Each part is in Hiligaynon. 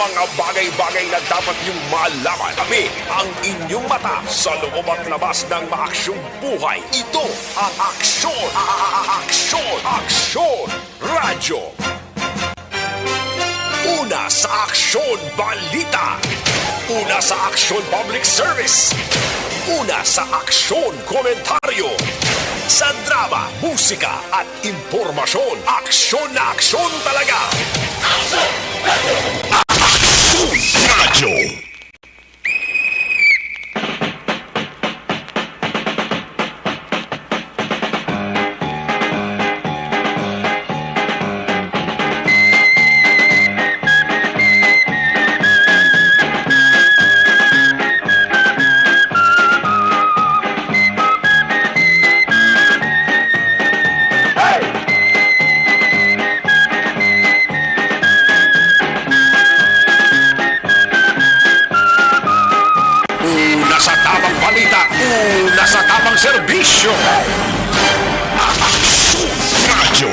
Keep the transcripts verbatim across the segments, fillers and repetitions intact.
Mga bagay-bagay na dapat niyong malaman. Kami ang inyong mata sa loob at labas ng maaksyong buhay. Ito ang aksyon, a- a- a- aksyon, aksyon, radyo. Una sa aksyon, balita. Una sa aksyon, public service. Una sa aksyon, komentaryo. Sa drama, musika, at impormasyon, aksyon na aksyon talaga. Aksyon Radyo. Una sa tamang balita, una sa tamang serbisyo. Aksyon Radyo.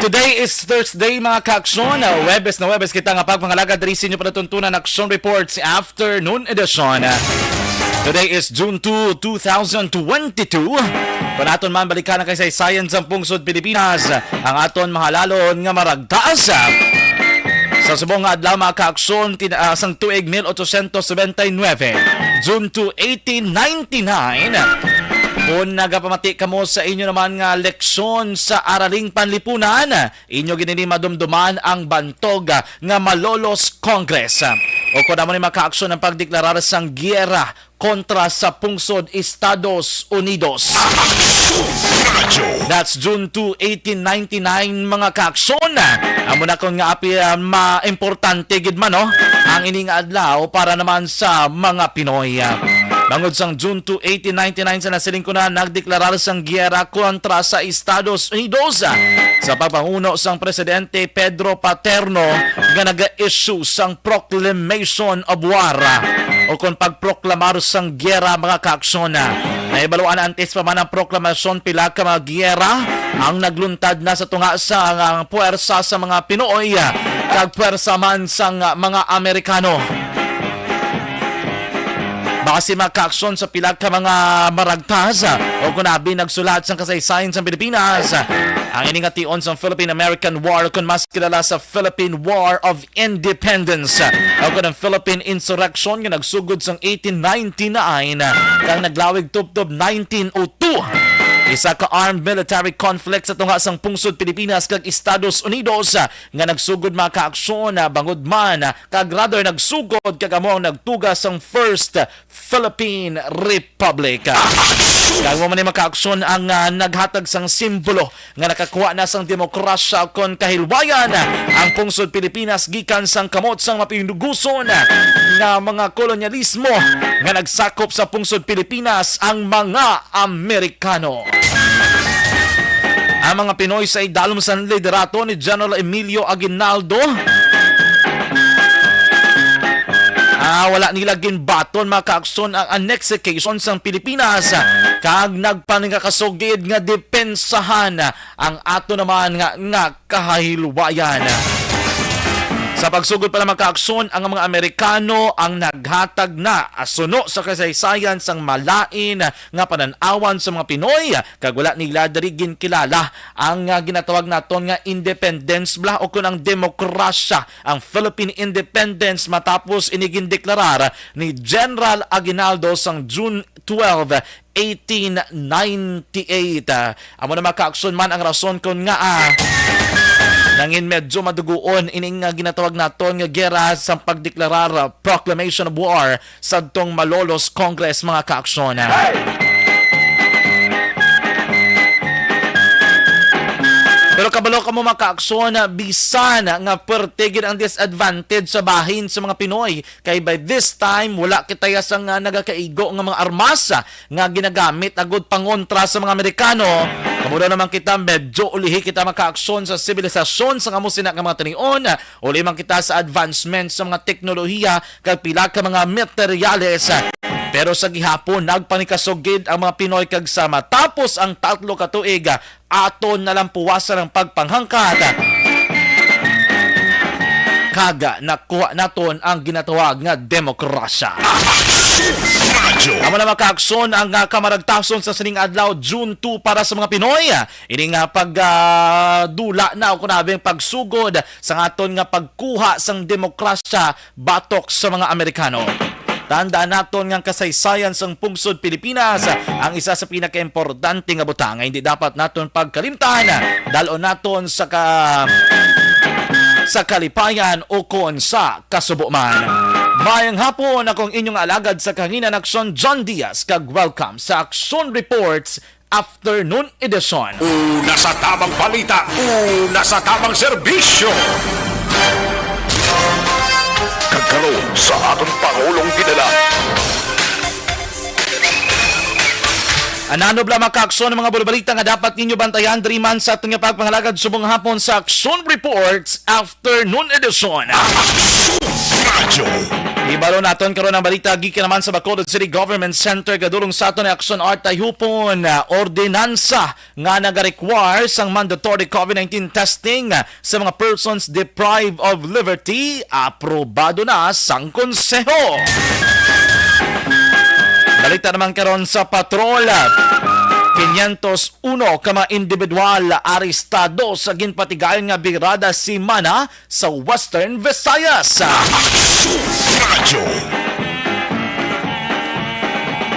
Today is Thursday, mga kaaksyon. Webes na Webes kita nga pagpangalagad diri sa inyo palatuntunan Aksyon Reports Afternoon Edition. Today is June two, two thousand twenty-two. Kung aton man balikan ang kasaysayan sa pungsod Pilipinas, ang aton mahalalon nga maragtas. Sa subong nga adlaw, mga kaaksyon, tin-, ah, sang tuig mil ochocientos setenta y nueve, June two, eighteen ninety-nine, kung nagapamati kamo sa inyo naman nga leksyon sa Araling Panlipunan, inyo gini madumduman ang bantog, ah, nga Malolos Congress. O kung amo ni, mga kaaksyon, ang pagdeklarar sang giyera kontra sa pungsod Estados Unidos. Aksyon Radyo. That's June two, eighteen ninety-nine, mga kaaksyon. Amo na kon nga api, ah, maimportante gid man, no, ang ini nga adlaw para naman sa mga Pinoy. Bangod sang June two, eighteen ninety-nine, sa nasiling ko na, nagdeklarar sang giyera kontra sa Estados Unidos, ah, sa pagpanguno sang Presidente Pedro Paterno, nga nag-issue sang Proclamation of War, ah, o kon pagproklamar sang giyera, mga kaaksyon. Nahibaluan antes pa man ang proklamasyon, pila ka mga giyera ang nagluntad na sa tunga sa, ang puwersa sa mga Pinoy, ah, kag puwersa man sang, ah, mga Amerikano. Base, mga kaaksyon, sa pila ka mga maragtas, ah, o kon abi nagsulat sang kasaysayan sa Pilipinas, ah, ang ini nga tion sang Philippine-American War, kon mas kilala sa Philippine War of Independence, o kon ang Philippine Insurrection nga nagsugod sang eighteen ninety-nine kag naglawig tubtob nineteen oh two. Isa ka armed military conflict sa tunga sang pungsod Pilipinas kag Estados Unidos, ah, nga nagsugod, mga kaaksyon, ah, bangod man, ah, kag rather nagsugod kag amo ang nagtuga sang First Philippine Republic. Kag amo man ni, mga kaaksyon, ang, ah, naghatag sang simbolo nga nakakuha na sang demokrasya kon kahilwayan ang pungsod Pilipinas gikan sang kamot sang mapinuguson nga mga kolonyalismo nga nagsakop sa pungsod Pilipinas, ang mga Amerikano. Ang mga Pinoy sa idalom sang liderato ni General Emilio Aguinaldo, ah, wala nila ginbaton, mga kaaksyon, ang annexation sang Pilipinas, kag nagpaningakasugid nga depensahan ang ato naman nga, nga kahahilwayan. Sa pagsugod pa, mga kaaksyon, ang mga Amerikano ang naghatag na suno sa kasaysayan sang malain nga panan-awan sa mga Pinoy, kag wala nila diri ginkilala ang, ah, ginatawag naton nga independence bala, o kon ang demokrasya, ang Philippine independence, matapos ini gindeklarar ni General Aguinaldo sang June twelve, eighteen ninety-eight. Ah, amo na, mga kaaksyon, man ang rason kon ngaa, ah, nangin medyo maduguon ining, ah, ginatawag naton nga gera sa pagdeklarar, ah, proclamation of war sadtong Malolos Congress, mga kaaksyon. Pero kabalo kamo, mga kaaksyon, bisan nga perte gid ang disadvantage sa bahin sa mga Pinoy, kay by this time wala kita ya sang, ah, nagakaigo nga mga armas, ah, nga ginagamit agud pangontra sa mga Amerikano. Kamo daw naman kita, medyo ulihi kita, mga kaaksyon, sa sibilisasyon sa amo sina nga mga tinion, uli man kita sa advancement sa mga teknolohiya kag pila ka mga materyales. Pero sa gihapon, nagpanikasugid ang mga Pinoy, kag sa matapos ang tatlo ka tuig, aton na lang puwasan ang pagpanghangkat. kag nakuha naton ang ginatawag nga demokrasya. Amo na, mga kaaksyon, ang, ah, kamaragtason sa sining adlaw, June two, para sa mga Pinoy. Ini nga pag, ah, dula na o kunabing pagsugod sa aton nga pagkuha sang demokrasya batok sa mga Amerikano. Tandaan naton nga ang kasaysayan sang pungsod Pilipinas ang isa sa pinakaimportante nga butang nga hindi dapat naton pagkalimtan. Dal-on naton sa ka-, sa kalipayan o kon sa kasubo man. Mayang hapon, akong inyong alagad sa kahanginan, Aksyon, John Diaz, kag welcome sa Aksyon Reports Afternoon Edition. Una sa tamang balita, una sa tamang serbisyo. Kag karon sa aton pangulong dinala. Ananob lang, mga kaaksyon, ang mga bulabalita nga dapat ninyo bantayan diri man sa aton nga pagpangalagad subong hapon sa Aksyon Reports Afternoon Edition. Radyo. Ibalo naton karon ang balita gikan naman sa Bacolod City Government Center. Gadulong sa aton ni Aksyon Art Tayhupon, ah, ordinansa nga nagarequire sang mandatory COVID nineteen testing sa mga persons deprived of liberty, aprobado na sang Konseho. Balita naman karon sa patrol, quinientos uno ka mga individual arestado sa ginpatigayon nga birada semana sa Western Visayas. Radyo.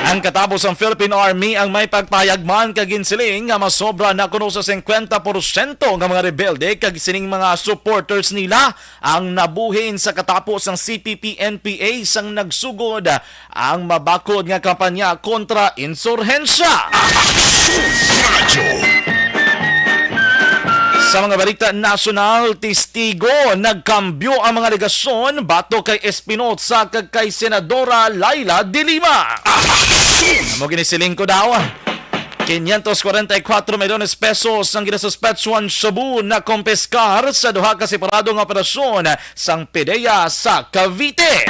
Ang katapos, ang Philippine Army ang may pagpahayag man kag ginsiling nga masobra na kuno sa singkwenta porsyento nga mga rebelde kag sining mga supporters nila ang nabuhin sa katapos ang C P P N P A sang nagsugod ang mabakod nga kampanya kontra insurhensya. Sa mga balita nasyonal, testigo, nagkambyo ang mga alegasyon batok kay Espinosa kag kay Senadora Leila de Lima. Amo gini siling ko daw, quinientos cuarenta y cuatro milyones pesos ang ginasuspetsuhan shabu na kompiskar sa duha ka separado nga operasyon sang PDEA sa Cavite.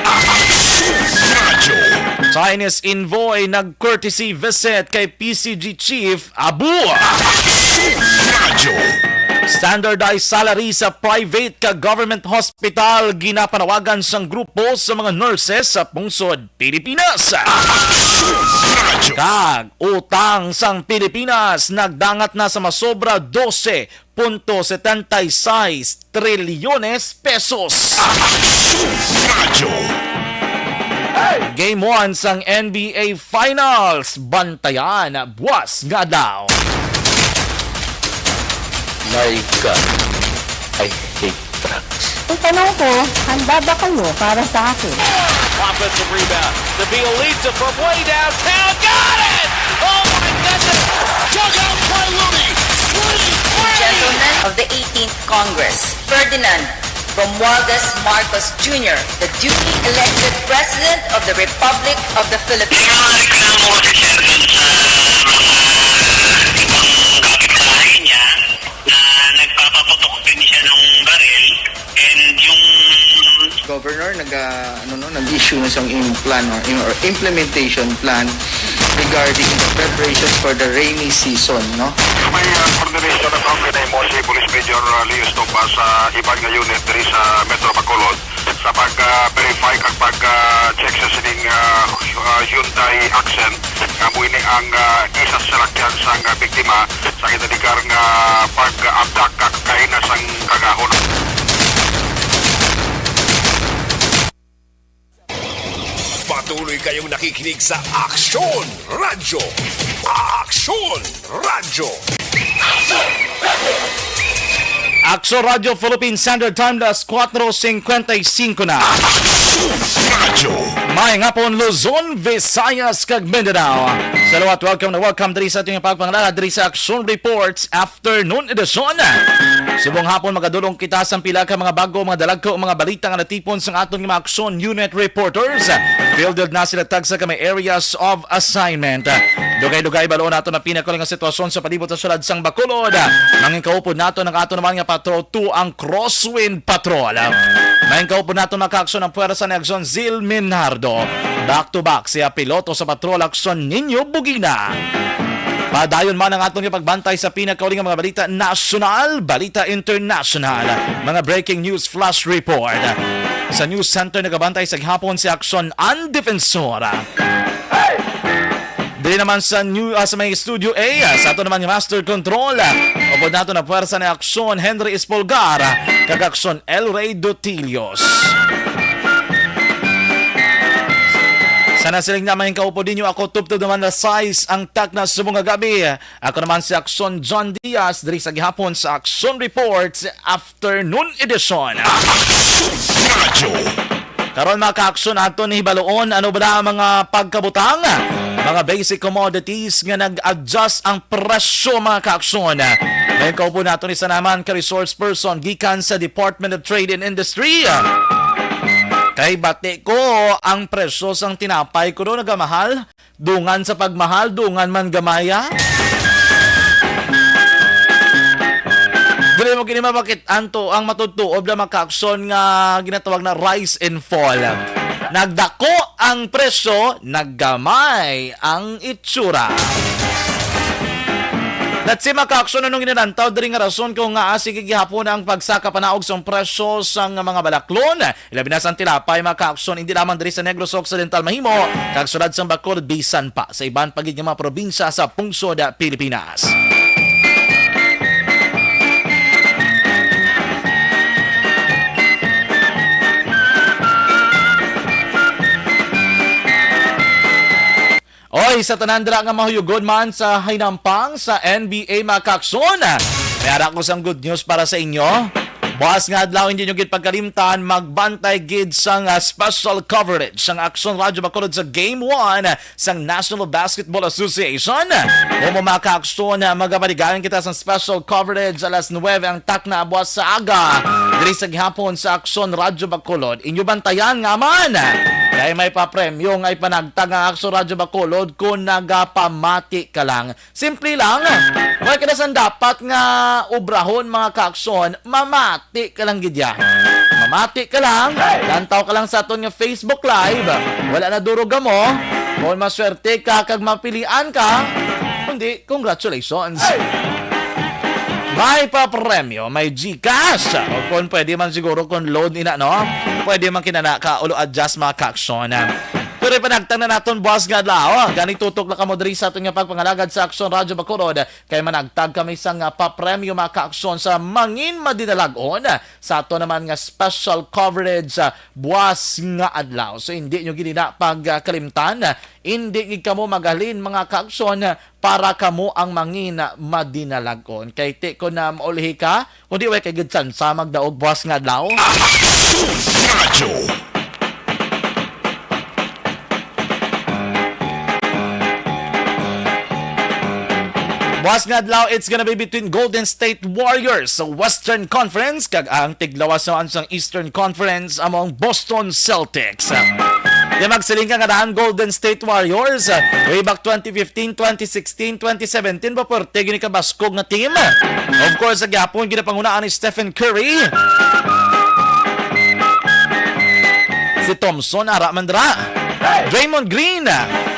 Chinese envoy nag-courtesy visit kay P C G Chief Abu. Standardized salary sa private kag government hospital ginapanawagan sang grupo sa mga nurses sa pungsod Pilipinas. Kag utang sang Pilipinas nagdangat na sa masobra dose punto setenta y seis trilyones pesos. Game one sang N B A Finals, bantayan buwas nga adlaw. My God, I hate drugs. Ang tanong ko, handa ba kayo para sa akin? Offensive rebound. Nabil leads it from way downtown. Got it! Oh my goodness! Dug out by Looney. Three, three! Gentlemen of the eighteenth Congress, Ferdinand Romualdez Marcos Junior, the duly elected President of the Republic of the Philippines. Pero may pinanguha si Sir dun sa ibang kapitbahay niya na nagpapaputok din siya ng baril. And yung Governor, nag, ah, ano, no, nag-issue na siyang im-, plan or, or implementation plan regarding the preparations for the rainy season, no? May, ah, coordination na kami na mo si Police Major, ah, Leo Estopa sa iban nga unit diri sa Metro Bacolod sa pag, ah, verify kag pag, ah, check sa sining, ah, ah, Hyundai Accent nga amo ini ang, ah, isa sa salakyan sang, ah, biktima sa ginaligar nga pag-abdak kag kaina sang kagahon. Patuloy kayong nakikinig sa Aksyon Radyo. Aksyon Radyo. Aksyon Radyo Philippine Standard Time, las cuatro cincuenta y cinco na. Radyo. Maayong hapon, Luzon, Visayas, kag Mindanao. Sa liwat, welcome na welcome diri sa ating pagpangalagad diri sa Aksyon Reports Afternoon Edition. Subong hapon, magadulong kita sa pila ka mga bago, mga dalagko, mga balita nga natipon sa aton nga mga Aksyon Unit reporters. Fielded na sila tagsa ka may areas of assignment. Dugay-dugay, bal-on nato na pinakul nga sitwasyon sa palibot sa syudad sang Bacolod. Mangin kaupod nato ang ato naman nga patrol to ang Crosswind Patrol. Mangin kaupod nato, mga kaaksyon, ang pwersa ni Aksyon Zil Minardo. Back to back siya piloto sa patrol, Aksyon Nino Bugina. Padayon man ang aton nga pagbantay sa pinakauling nga mga balita nasyonal, balita internasyonal, mga breaking news flash report. Sa news center nagabantay sa gihapon si Aksyon An Defensora. Diri naman sa new, ah, sa may Studio A, ah, sa ato naman nga Master Control, ah, upod nato na puwersa ni Aksyon Henry Espolgar, ah, kag Aksyon El Rey Dotilios. Sana siling na may kaupod ninyo, ako tubtob naman na size ang takna subong nga gabi. Ako naman si Aksyon John Diaz diri sa gihapon sa Aksyon Report Afternoon Edition. Radyo. Karon, mga kaaksyon, aton hibaloon ano ba na ang mga pagkabutang, mga basic commodities nga nag-adjust ang presyo, mga kaaksyon. Ngayon, kaupo nato ni sa naman ka resource person gikan sa Department of Trade and Industry. Kay bati ko, ang presyo sang tinapay ko do nagamahal. Dungan sa pagmahal, dungan man gamaya. Dili mo kini mabakit-an to ang matutuob na mga kaaksyon nga ginatawag na rise and fall. Nagdako ang presyo, naggamay ang itsura. Let's see, mga kaaksyon, anong ginalantaw diri nga rason kung nga sige gihapon ang pagsaka panaog sang presyo sang mga balaklon? Ilabi na sang tilapay, mga kaaksyon, hindi lamang diri sa Negros Occidental mahimo, kag sulod sang Bacolod, bisan pa sa iban pa gid nga mga probinsya sa pungsod Pilipinas. Oy, sa tanan dira nga mahuyugon man sa hinampang sa N B A, mga kaaksyon, may ara ko sang good news para sa inyo. Buas nga adlaw, hindi nyo gid pagkalimtan, magbantay gid sang, ah, special coverage sang Aksyon Radyo Bacolod sa Game one sang National Basketball Association. Kung mo, mga kaaksyon, ah, magabaligayan kita sa special coverage alas nuwebe ang takna buas sa aga diri sa gihapon sa Aksyon Radyo Bacolod. Inyo bantayan nga man, kay may papremyo nga ipanagtag ang Aksyon Radyo Bacolod kung nagapamati ka lang. Simple lang. Wala ka na sang dapat nga obrahon, mga kaaksyon. Mamati ka lang gid ya. Mamati ka lang. Lantaw ka lang sa aton nga Facebook Live. Wala na duro gamo. Kung maswerte ka kag mapilian ka, kundi, congratulations. May papremyo, may GCash. O kung pwede man siguro kung load ina, no? Pwede man kinana ka ulo adjust, mga kaaksyon. Pero ipanagtang na naton buas nga adlaw. Gani tutok na kamo diri sa aton nga pagpangalagad sa Aksyon Radyo Bacolod. Kay managtag kami sang, ah, papremyo, mga kaaksyon, sa mangin madinalag-on sa ato naman nga special coverage, ah, buas nga adlaw. So, hindi nyo gid ina pagkalimtan. Hindi gid kamo maghalin, mga kaaksyon, para kamo ang mangin madinalag-on. Kay ti ko na maulhi ka, kundi way kay gid tsansa magdaog buas nga adlaw. Radyo. Buas nga adlaw, it's gonna be between Golden State Warriors sa Western Conference kag ang tiglawas naman sang Eastern Conference amo ang Boston Celtics. Di magsiling ka nga daan Golden State Warriors, uh, way back twenty fifteen, twenty sixteen, twenty seventeen, ba pwerte gini ka baskog nga team? Of course, sa gyapon, ginapangunaan ni Stephen Curry. Si Thompson, ara man dira. Draymond Green,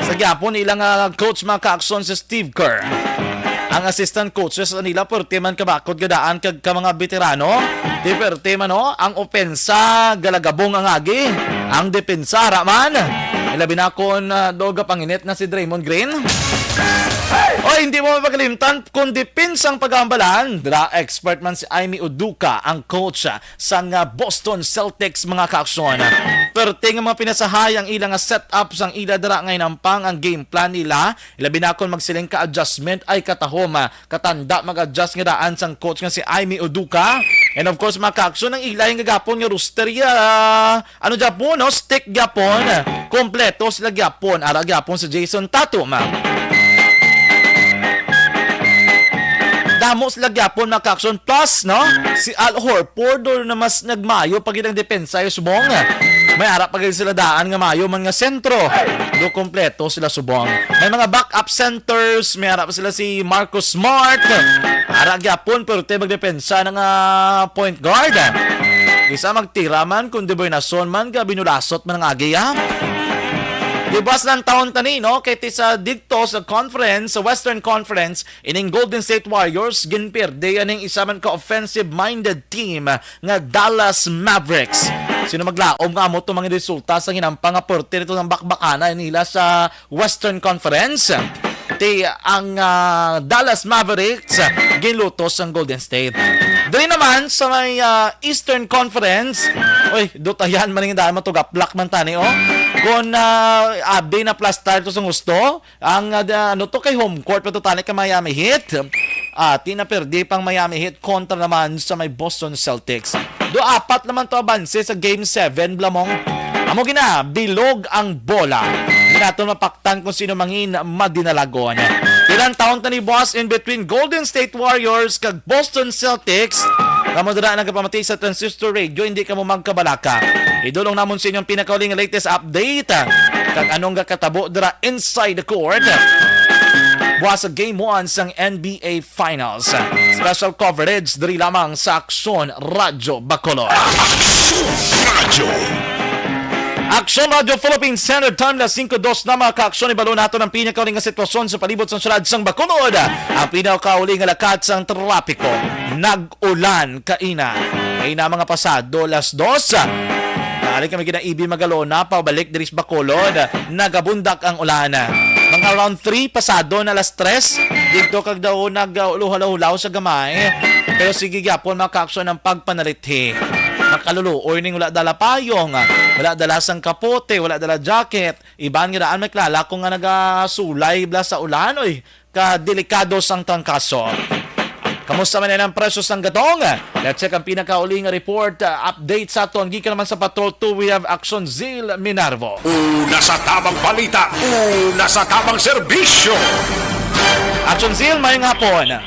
sa gyapon, ilang, ah, coach, mga kaaksyon, si Steve Kerr. Ang assistant coaches sa nila, pwerte man kabakod gadaan kag ka mga veterano. Di pwerte man, no? Ang opensa, galagabong ang agi. Ang depensa, ara man. Ilabi na kon, ah, doga panginit na si Draymond Green. O, hindi mo mapagalimtan kung depensang pag-aambalan. Dira, expert man si Ime Udoka, ang coach, ah, sang, ah, Boston Celtics, mga kaaksyon. Pwerte nga mga pinasahay ang ila nga setup sang ila dira nga inampang ang game plan nila. Ilabi na kon magsiling ka adjustment ay katahom, ah, katanda mag-adjust nga daan sang coach nga si Ime Udoka. And of course, mga kaaksyon, ang ila nga gapon nga roster ya, ano gyapon, no? Stick gyapon. Kompleto sila gyapon. Ara gyapon si Jayson Tatum. Damo sila gyapon, mga kaaksyon. Plus, no? Si Al Horford, do na mas nagmayo pa gid ang depensa, yo, subong. May ara pa gid sila daan nga mayo man nga sentro. Do kompleto sila subong. May mga backup centers, may ara pa sila si Marcus Smart. Ara gyapon, pero te magdepensa na nga point guard. Isa magtira man, kung di ba nason man, ga binulasot man ang agi, ha? Di buas lang taon tani, no? Kay ti sa didto sa conference, sa Western Conference, ining Golden State Warriors, ginpierde yan ang isa man ka offensive-minded team nga Dallas Mavericks. Sino maglaom nga amo to mga resulta sa hinampa nga perte nito ng bakbakana nila sa Western Conference? Ti ang ah, Dallas Mavericks ginlutos ang Golden State. Diri naman sa may ah, Eastern Conference, oy, dutayan man ning daan matugaplak man tani, oh. Kung ah, abi na plastar to sa gusto, ang ah, da- ano to kay home court pa to tani kay Miami Heat. Ati na perdi pang Miami Heat kontra naman sa may Boston Celtics. Do apat naman to abanse sa Game seven, Blamong. Amo gina, bilog ang bola. Di naton mapaktan kung sino mangin madinalagon. Ilang taon tani buas in between Golden State Warriors kag Boston Celtics. Kamo dira nagapamati sa Transistor Radio, hindi kamo magkabalaka. Idulong namon sa inyong pinakauling latest update. Kag anong gakatabo dira inside the court. Buas sa Game one sang N B A Finals. Special coverage diri lamang sa Aksyon Radyo Bacolod. Aksyon Radyo. Aksyon Radyo Philippine Standard Time, las singko dos na, mga ka-aksyon. Ibalo nato ang pinakauling nga sitwasyon sa palibot sang syudad sang Bacolod. Ang pinakauling nga lakat sang trapiko. Nag-ulan kaina. Kaina mga pasado las dos. Nari kami kina Ibi Magalona, pabalik diri sa Bacolod. Nagabundak ang ulan. Mga around three, pasado na las tres. Dito kag daw nag-uluhalaw-hulaw sa gamay. Pero sige gyapon, mga ka-aksyon, ang pagpanalithi. Makaluluoy ning wala dala payong, wala dala sang kapote, wala dala jacket. Iban nga daan may klala ko nga nagasulay bala sa ulan, oy, ka delikado sang trangkaso. Kamusta man ang presyo sang gatong? Let's check ang pinakauli nga report, uh, update sa aton. Gikan naman sa Patrol two, we have Action Zil Minarvo. Una sa tabang balita, una sa tabang serbisyo. Action Zil, may nga po na.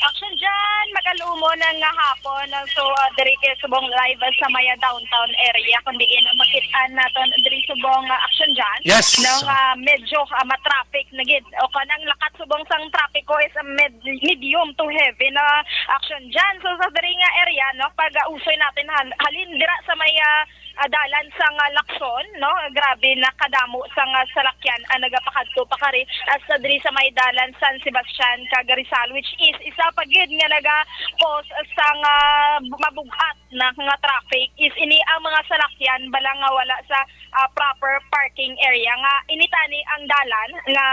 Action dyan, magalumo na nga hapon. So, uh, diri kay subong live sa maya downtown area, kung diin makit-an naton diri subong, uh, Action dyan. Yes. No, nga medyo, uh, matraffic na gid. O kanang lakat subong sang trapiko is a med-, medium to heavy na Action dyan. So, sa diri nga area, no, pag, uh, usoy natin hal-, halin dira sa may, uh, ah, dalan sang, ah, Lacson, no? Grabe na kadamo sang, ah, salakyan ang nagapakadto pakari hasta diri sa may dalan San Sebastian kag Rizal, which is isa pa gid nga naga-cause sang, ah, mabug-at na nga traffic is ini ang mga salakyan bala nga wala sa, ah, proper parking area nga ini tani ang dalan nga,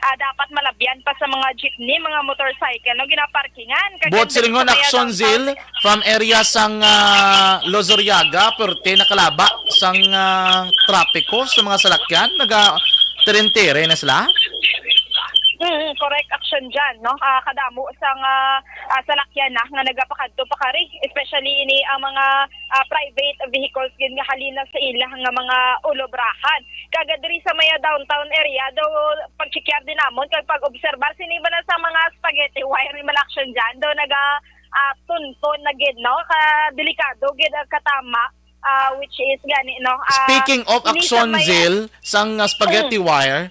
ah, dapat malabyan pa sa mga jeepney, mga motorcycle, no? Ginaparkingan. Kag Buot ang silingon, sa may Action downtown Zil, from area sang, ah, Lozoriaga, perte nakalaba sang, ah, trapiko sa mga salakyan, naga teren-teren na sila. Mm, correct, Action dyan, no? Ah, kadamo sang, ah, ah, salakyan na nga nagapakadto pakari, especially ini ang mga, ah, private vehicles gid nga halin na sa ila nga mga ulobrahan. Kag diri sa maya downtown area, daw pagcheckar din namon kag pag-obserbar sini ba na sa mga spaghetti wire ni Malaction dyan, daw naga, ah, tunton na gid, no? Ka delikado gid ang katama, ah, which is gani, no? Ah, Speaking of ini sa Action maya Zil, sang, ah, spaghetti Mm. wire,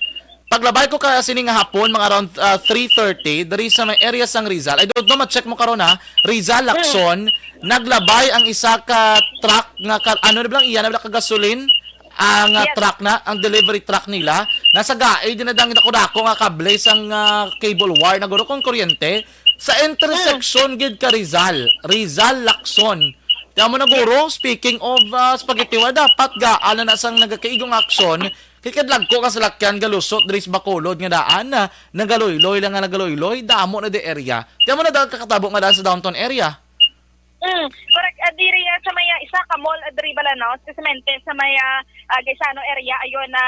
paglabay ko ka sini nga hapon, mga around, ah, three thirty, diri sa may area sang Rizal. I don't know, ma-check mo karon, ha. Rizal, Mm. Lacson, naglabay ang isa ka truck nga ka, ano na ba lang iya, na ba lang ka gasolin? Ang, ah, Yes. truck na, ang delivery truck nila, nasa gae din na dang dako-dako nga kable sang, ah, cable wire, naguro kung kuryente. Sa intersection Mm. gid ka Rizal, Rizal, Lacson. Kaya mo na, Yes. guro, speaking of, ah, spaghetti wire, dapat ga, ala na sang nagakaigong aksyon, kay kadlagko ka salakyan galusot diri sa Bacolod nga daan, ah, nagaloyloy lang nga nagaloyloy, damo na di area. Kaya mo na daw kakatabo nga daan sa downtown area. Mm, correct. Ah, diri, ah, sa may, ah, isa ka mall, ah, diri bala, no? Sa Semente, sa may, ah, ah, Gaisano area, ayun, na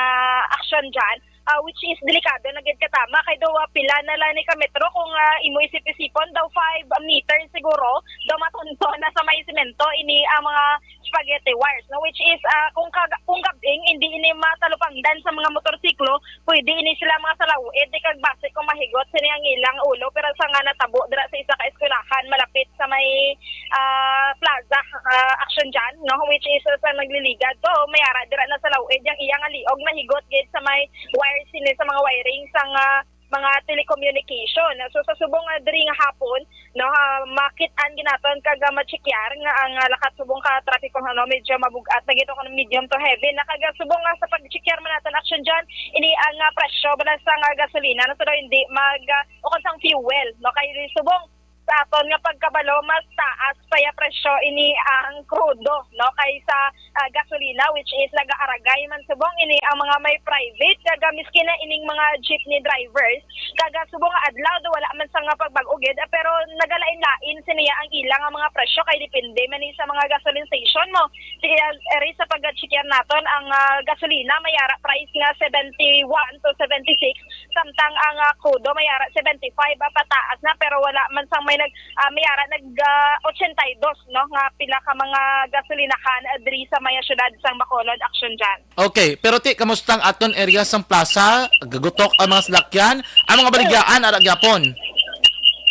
action dyan. Ah, which is delikado na gid katama kay daw, ah, pila na lang ni ka metro kung, ah, imo isip-isipon daw five meters siguro daw matunto na sa may semento ini ang mga spaghetti wires, no? Which is, ah, kung kag-, kung gabing hindi ini matalupangdan sa mga motorsiklo, pwede ini sila mga salawid, di kag basi kung mahigot sini ang ilang ulo, pero sa nga natabo dira sa isa ka eskwelahan malapit sa may, ah, plaza, ah, action dyan, no? Which is, ah, sa nagliligad to, may ara dira na salawid yang iyang aliog, mahigot gid sa may wire sini sa mga wiring sa nga mga telecommunication. So sa subong nga diri nga hapon, no, ah, makit-an gid naton kag, ah, machekyar nga ang, ah, lakat subong ka traffic, kung ano, medyo mabug-at na gid o kung medium to heavy na. Kag, ah, subong nga sa pag-check man naton, Action John, ini ang, ah, presyo bala sang, ah, gasolina, no, so daw hindi mag, ah, o kung sang fuel, no, kay subong sa aton nga pagkabalo, mas taas pa ya presyo ini ang krudo, no, kaysa, ah, gasolina, which is nagaaragay man subong ini ang mga may private, kag, ah, miski na ining mga jeepney drivers, kag, ah, subong nga adlaw do wala man sa nga pagbag-o gid, ah, pero nagalain-lain siniya ang ila nga mga presyo kay depende man ni sa mga gasoline station mo. Sige, ah, eri sa pag-check naton ang, ah, gasolina may ara price nga seventy-one to seventy-six, samtang ang, ah, krudo may ara seventy-five, ah, pataas na, pero wala man sang may nag, ah, may ara nag, ah, ochenta y dos, no, nga pila ka mga gasolinahan, ah, diri sa may syudad sang Bacolod, Action John. Okay, pero ti, kamusta ang aton area sang plaza? Gagutok ang mga salakyan? Ang mga baligyaan, ara gyapon?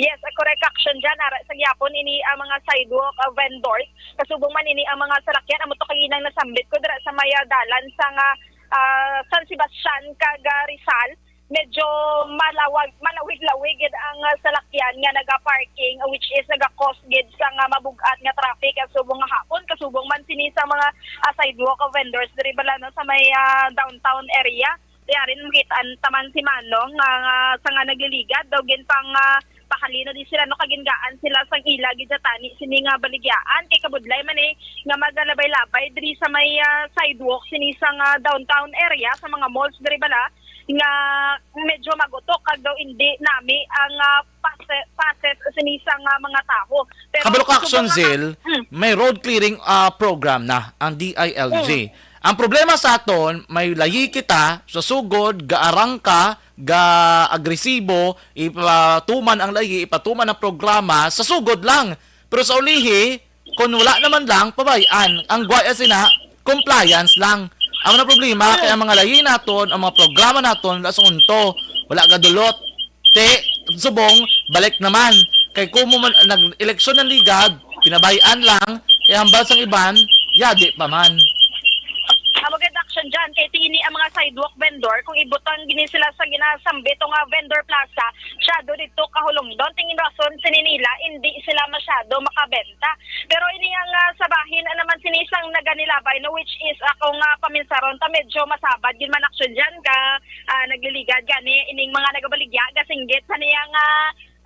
Yes, ah, correct, Action John. Ara sa gyapon ini ang mga sidewalk, ah, vendors. Kasubong man ini ang mga salakyan, amo to kaginang nasambit ko dira sa may, ah, dalan sa nga, ah, San Sebastian kag, ah, Rizal. Medyo malawag, malawig-lawig gid ang, ah, salakyan nga naga-parking, which is naga-cause gid sa nga mabug-at nga traffic kasubong nga hapon, kasubong man sini sa mga, ah, sidewalk vendors diri bala, no, sa may, ah, downtown area. Diari makit-an ta man si Manong nga, nga sa nga nagliligad daw gin pang, ah, pahalino di sila, no, kag gingaan sila sang ila gid sa tani sini nga baligyaan kay kabudlay man, eh, nga magalabay-labay diri sa may, ah, sidewalk sini sa nga downtown area, sa mga malls diri bala, nga medyo magutok kag daw hindi nami ang, ah, pase-, passes sini sa nga mga tawo. Pero Kabalo ka, Action subong nga Zil, Mm. may road clearing, ah, program na ang D I L G. Mm. Ang problema sa aton, may layi kita sa sugod, gaarang ka, ga-agresibo, ipatuman ang layi, ipatuman ang programa sa sugod lang. Pero sa ulihi, kung wala naman lang, pabay-an. Ang gwaya sina, compliance lang. Ang mga problema, kay ang mga layi naton, ang mga programa naton, wala sa unto, wala gadulot. Te, subong, balik naman. Kay kumo man, nag-eleksyon ng ligad, pinabayaan lang, kay hambal sang iban, yadi pa man. Amo gid, Action John, kay ti ini ang mga sidewalk vendor, kung ibutang gini sila sa ginasambit o nga vendor plaza, masyado dito kahulungdon. Tingin rason sini nila, hindi sila masyado makabenta. Pero ini ang, ah, sa bahin, ah, naman sini sang naganilabay, no, which is ako nga paminsaron ta, medyo masabad gid man, Action John, ka, ah, nagliligad gani ining mga nagabaligya, gasinggit sa niya nga,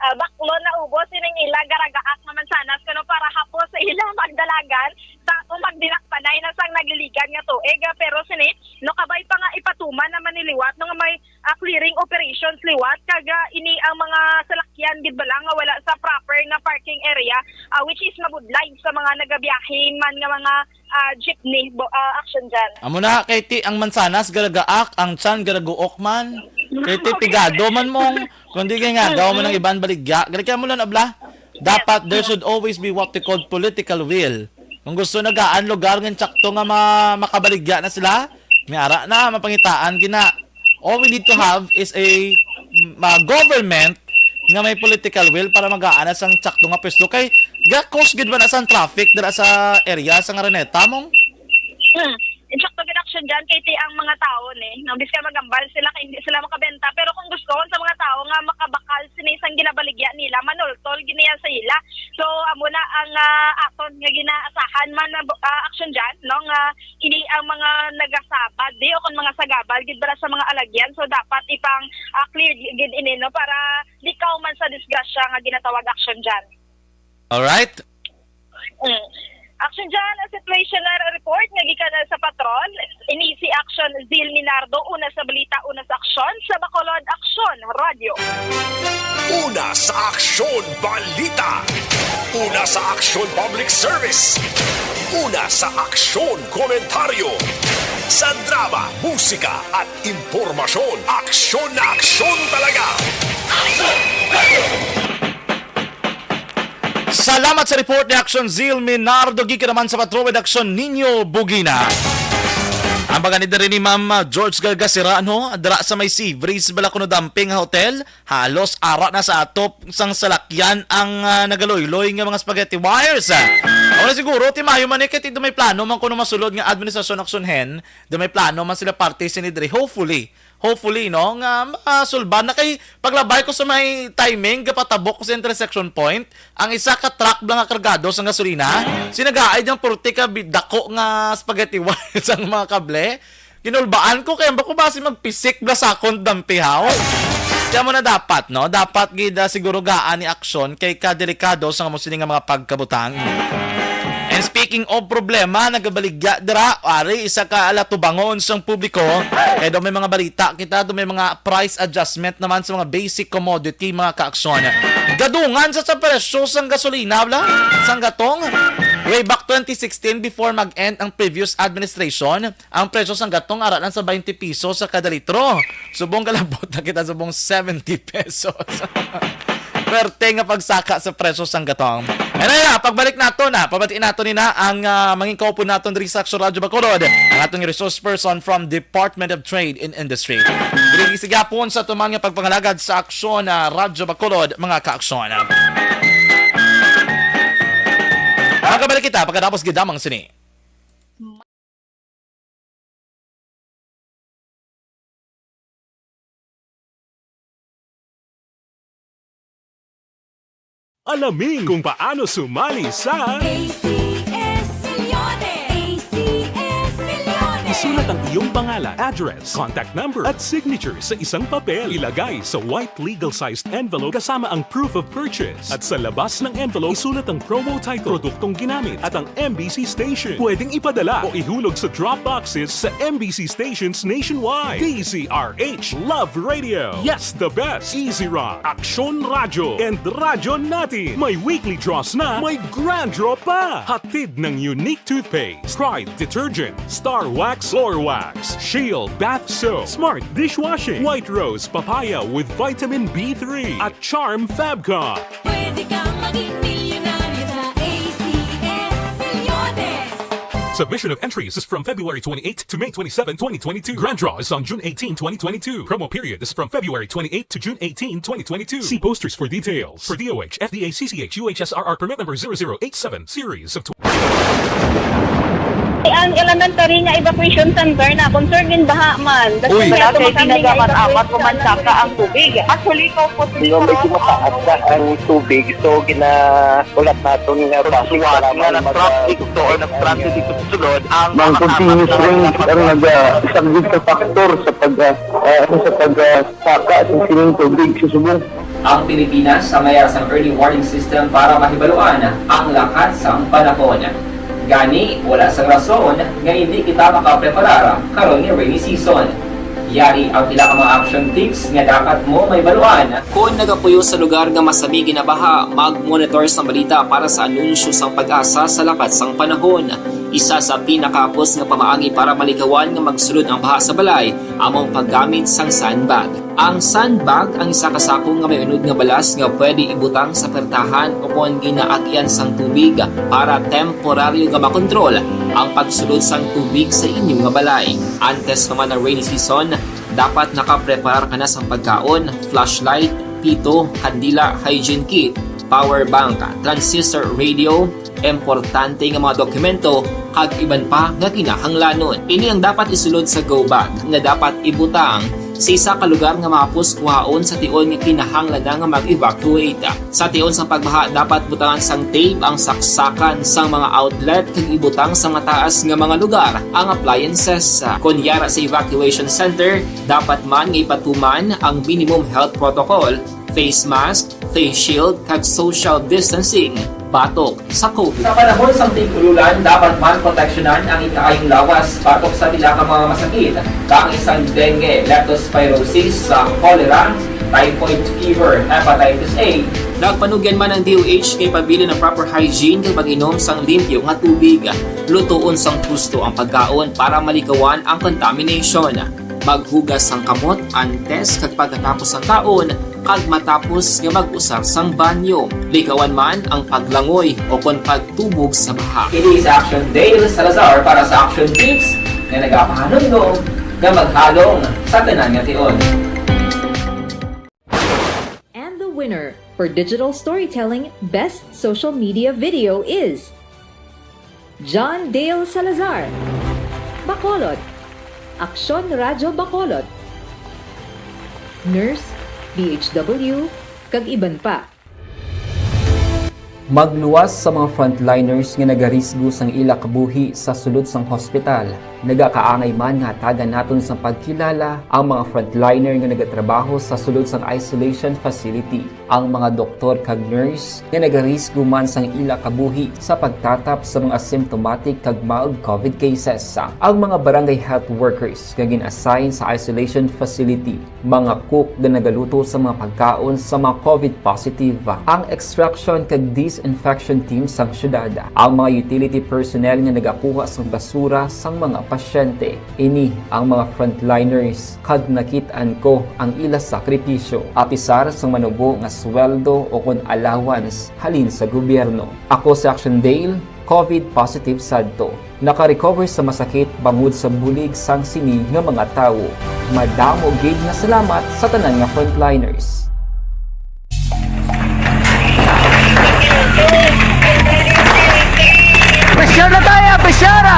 ah, baklon na ubos ining ila garagaak nga mansanas kuno para hapos sa ila magdalagan sa akong magdinakpanay na sang nagliligad nga tuig, ah, pero sini, no, kabay pa nga ipatuman naman ni liwat, no, nga may, ah, clearing operations liwat, kag, ah, ini ang mga salakyan gid bala nga wala sa proper nga parking area, ah, which is mabudlay sa mga nagabiyahe man nga mga, ah, jeepney, bo-, ah, Action John. Amo na, kay ti ang mansanas garagaak, ang tiyan garaguok man. Kay ti pigado man mong, kundi kay ngagaw man ang iban baligya. Gali kay amo lang, abla. Dapat there should always be what we call political will. Kung gusto nagaan lugar nga sakto nga ma-, makabaligya na sila, may ara na, mapangitaan gina. All we need to have is a, mm, ah, government nga may political will para magaan na sang sakto nga pwesto. Kay ga-cause gid ba na sang traffic dira sa area sa Araneta, mong? Hmm. Insakto gid, Action John, kay ti ang mga tao ni, no, bisan magambal sila kay hindi sila makabenta, pero kung gusto sa mga tao nga makabakal sini sang ginabaligya nila, manultol gid niya sa ila. So amo na ang, ah, aton nga ginaasahan man na, ah, Action John, no, nga ini ang mga nagasabad di o kung mga sagabal gid bala sa mga alagyan, so dapat ipang, ah, clear gid ini, no, para likaw man sa disgrasya nga ginatawag, Action John. Alright. Mm. Action John, ang situational report nga gikan na sa patrol. Ini si Action Zil Minardo, una sa balita, una sa aksyon, sa Bacolod Aksyon Radyo. Una sa aksyon, balita. Una sa aksyon, public service. Una sa aksyon, komentaryo. Sa drama, musika, at impormasyon, aksyon na aksyon talaga. Salamat sa report ni Action Zil Minardo, gikan naman sa Patrol with Action Nino Bugina. Ang pagani diri ni Ma'am, ah, George Galgasirano, dira sa may Sea Breeze, bala kuno dumping hotel, halos ara na sa atop sang salakyan ang, ah, nagaluy-luy nga mga spaghetti wires. Wala siguro, ti maayo man ni, kay ti do may plano man kuno masulod nga administrasyon aksyon hen, do may plano man sila parte sini diri. Hopefully, hopefully, no, nga masulban na kay paglabay ko sa may timing, gapatabok ko sa intersection point, ang isa ka truck bala nga kargado sa gasolina, sinagaay diyang purti ka bi-, dako nga spaghetti wire sang mga kable. Kinulbaan ko kay ang bako basi magpisik bala sa akon dampihaw. Kaya mo na dapat, no? Dapat gid, ah, siguro gaan ni aksyon kay kadelikado sa amo sini nga mga pagkabutang. And speaking of problema, nagabaligya dira, ari isa ka alatubangon sang publiko. Kay daw may mga balita kita, daw may mga price adjustment naman sa mga basic commodity, mga kaaksyon. Gadungan sa, sa presyo sang gasolina, bala, sang gatong. Way back twenty sixteen, before mag-end ang previous administration, ang presyo sang gatong ara lang sa twenty pesos sa kada litro. Subong kalabot na kita subong seventy pesos. Perte nga pagsaka sa presyo sang gatong. Anyway, ah, pagbalik nato na, pabati nato ni na ang, ah, mangin kaupod naton diri sa Aksyon Radyo Bacolod, ang atong resource person from Department of Trade and Industry. Diri sigapon sa tuman nga pagpangalagad sa Aksyon, ah, Radyo Bacolod, mga kaaksyon. Magabalik kita pagkatapos gid lamang sini. Alamin kung paano sumali sa A C S Milyones! A C S Milyones! Isulat ang iyong pangalan, address, contact number, at signature sa isang papel. Ilagay sa white legal-sized envelope kasama ang proof of purchase. At sa labas ng envelope, isulat ang promo title, produktong ginamit, at ang M B C station. Pwedeng ipadala o ihulog sa drop boxes sa M B C stations nationwide. D Z R H Love Radio. Yes, the best. Easy Rock, Aksyon Radyo, and Radyo Natin. May weekly draws na, may grand draw pa. Hatid ng Unique Toothpaste, Pride Detergent, Star Wax Floor Wax, Shield Bath Soap, Smart Dishwashing, White Rose Papaya with Vitamin B three, at Charm Fabcon. Pwede kang maging milyonaryo sa A C S Milyones. Submission of entries is from February twenty-eight to May twenty-seven, twenty twenty-two. Grand draw is on June eighteen, twenty twenty-two. Promo period is from February twenty-eight to June eighteen, twenty twenty-two. See posters for details. For D O H, F D A, C C H, U H S R R permit number zero zero eight seven, series of Ang elementary nga evacuation center na concern gid baha man. Uy. Wala kay tinaga man amat ko man saka ang tubig. Actually, ko po Di ba, medyo mataas na ang tubig, so ginahulat naton nga basi suwat nga nag-transit to or nag-transit dito sa sulod ang Ang continuous rain ang nagasaglit sa factor sa pag, ah, ah, ano, sa pag, ah, saka sa sining tubig sa subong. Ang Pilipinas sa mayar sang early warning system para mahibaluan ang lakat sang panahon. Gani, wala sang rason nga indi kita makapreparar karon nga rainy season. Yari ang pila ka mga action tips nga dapat mo mahibaluan. Kon nagapuyo sa lugar nga masami ginabaha, mag-monitor sang balita para sa anunsyo sang PAGASA sa lakat sang panahon. Isa sa pinakahapos nga pamaagi para malikawan nga magsulod ang baha sa balay amo ang paggamit sang sandbag. Ang sandbag ang isa ka sako nga may unod nga balas nga pwede ibutang sa pertahan o kon ginaagian sang tubig para temporaryo nga makontrol ang pagsulod sang tubig sa inyo nga balay. Antes pa man ang rainy season, dapat nakapreparar ka na sang pagkaon, flashlight, pito, kandila, hygiene kit, power bank, transistor radio, importante nga mga dokumento, kag iban pa nga kinahanglanon. Ini ang dapat isulod sa go bag nga dapat ibutang sa isa ka lugar nga mahapos kuhaon sa tion nga kinahanglan na nga mag-evacuate. Sa tion sang pagbaha, dapat butangan sang tape ang saksakan sang mga outlet kag ibutang sa mataas nga mga lugar ang appliances. Kon yara sa evacuation center, dapat man nga ipatuman ang minimum health protocol, face mask, face shield, kag social distancing batok sa COVID. Sa panahon sang tig-ululan, dapat man proteksyonan ang ikaayong lawas batok sa pila ka mga masakit, kaangay sang dengue, leptospirosis, sa cholera, typhoid fever, hepatitis A. Nagpanugyan man ang D O H nga ipabilin ang proper hygiene kag pag-inom sang limpyo nga tubig. Lutoon sang husto ang pagkaon para malikawan ang contamination. Maghugas sang kamot antes kag pagkatapos sang kaon, kag matapos nga mag-usar sang banyo. Likawan man ang paglangoy o kon pagtubog sa baha. Ini si Action Dale Salazar para sa Action Tips nga nagapahanumdom nga maghalong sa tanan nga tion. And the winner for digital storytelling best social media video is John Dale Salazar, Bacolod, Aksyon Radyo Bacolod, nurse, D H W, kag iban pa. Magluwas sa mga frontliners nga nagarisgo sang ila kabuhi sa sulod sang hospital. Nagakaangay man nga hatagan naton sang pagkilala ang mga frontliner nga nagatrabaho sa sulod sang isolation facility, ang mga doktor kag nurse nga nagarisgo man sang ila kabuhi sa pagtatap sa mga asymptomatic kag mild COVID cases, ang mga barangay health workers nga gin-assign sa isolation facility, mga cook nga nagaluto sa mga pagkaon sa mga COVID positive, ang extraction kag disinfection team sang syudad, ang mga utility personnel nga nagakuha sang basura sang mga pasyente. Ini ang mga frontliners kag nakit-an ko ang ila sakripisyo, apisar sang manubo nga sweldo o kon allowance halin sa gobyerno. Ako si Action Dale, COVID positive sadto. Naka-recover sa masakit bangod sa bulig sang sini nga mga tawo. Madamo gid nga salamat sa tanan nga frontliners. Pressure na tayo! Pressure na!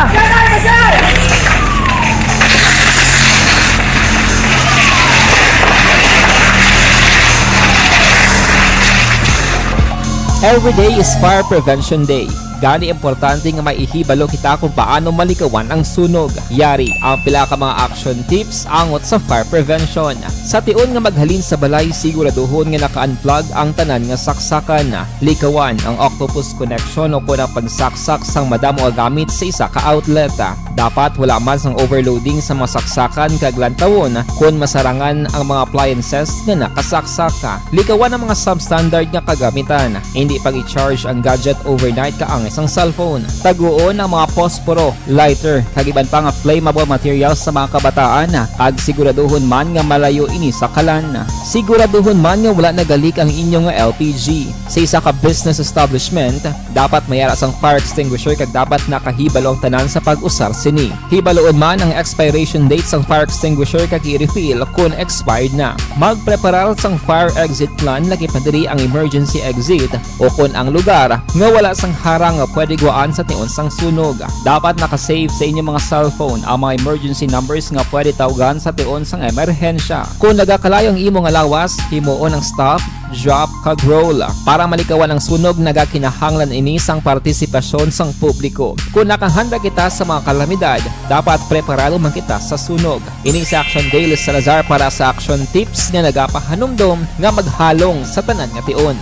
Every day is Fire Prevention Day. Gani, importante nga may ihibalo kita kung paano malikawan ang sunog. Yari ang pila ka mga action tips angot sa fire prevention. Sa tion nga maghalin sa balay, siguraduhon nga naka-unplug ang tanan nga saksakan. Likawan ang octopus connection o kon ang pagsaksak sang madamo nga gamit sa isa ka outlet. Dapat wala man sang overloading sa mga saksakan kag lantawon kon masarangan ang mga appliances nga nakasaksak. Likawan ang mga substandard nga kagamitan. Indi pag-i-charge ang gadget overnight kaangay sang cellphone. Taguon ang mga posporo, lighter, kag iban pa nga flammable materials sa mga kabataan, kag siguraduhon man nga malayo ini sa kalan. Siguraduhon man nga wala nagalik ang inyo nga L P G. Sa isa ka business establishment, dapat may ara sang fire extinguisher kag dapat nakahibalo ang tanan sa pag-usar sini. Hibaloon man ang expiration date sang fire extinguisher kag i-refill kon expired na. Magpreparar sang fire exit plan, lakip na diri ang emergency exit o kon ang lugar nga wala sang harang nga pwede guwaan sa tion sang sunog. Dapat naka-save sa inyo mga cellphone ang mga emergency numbers nga pwede tawgan sa tion sang emerhensya. Kon nagakalayo ang imo nga lawas, himuon ang stop, drop, kag roll. Para malikawan ang sunog, nagakinahanglan ini sang partisipasyon sang publiko. Kon nakahanda kita sa mga kalamidad, dapat preparado man kita sa sunog. Ini si Action Dale Salazar para sa Action Tips nga nagapahanumdom nga maghalong sa tanan nga tion.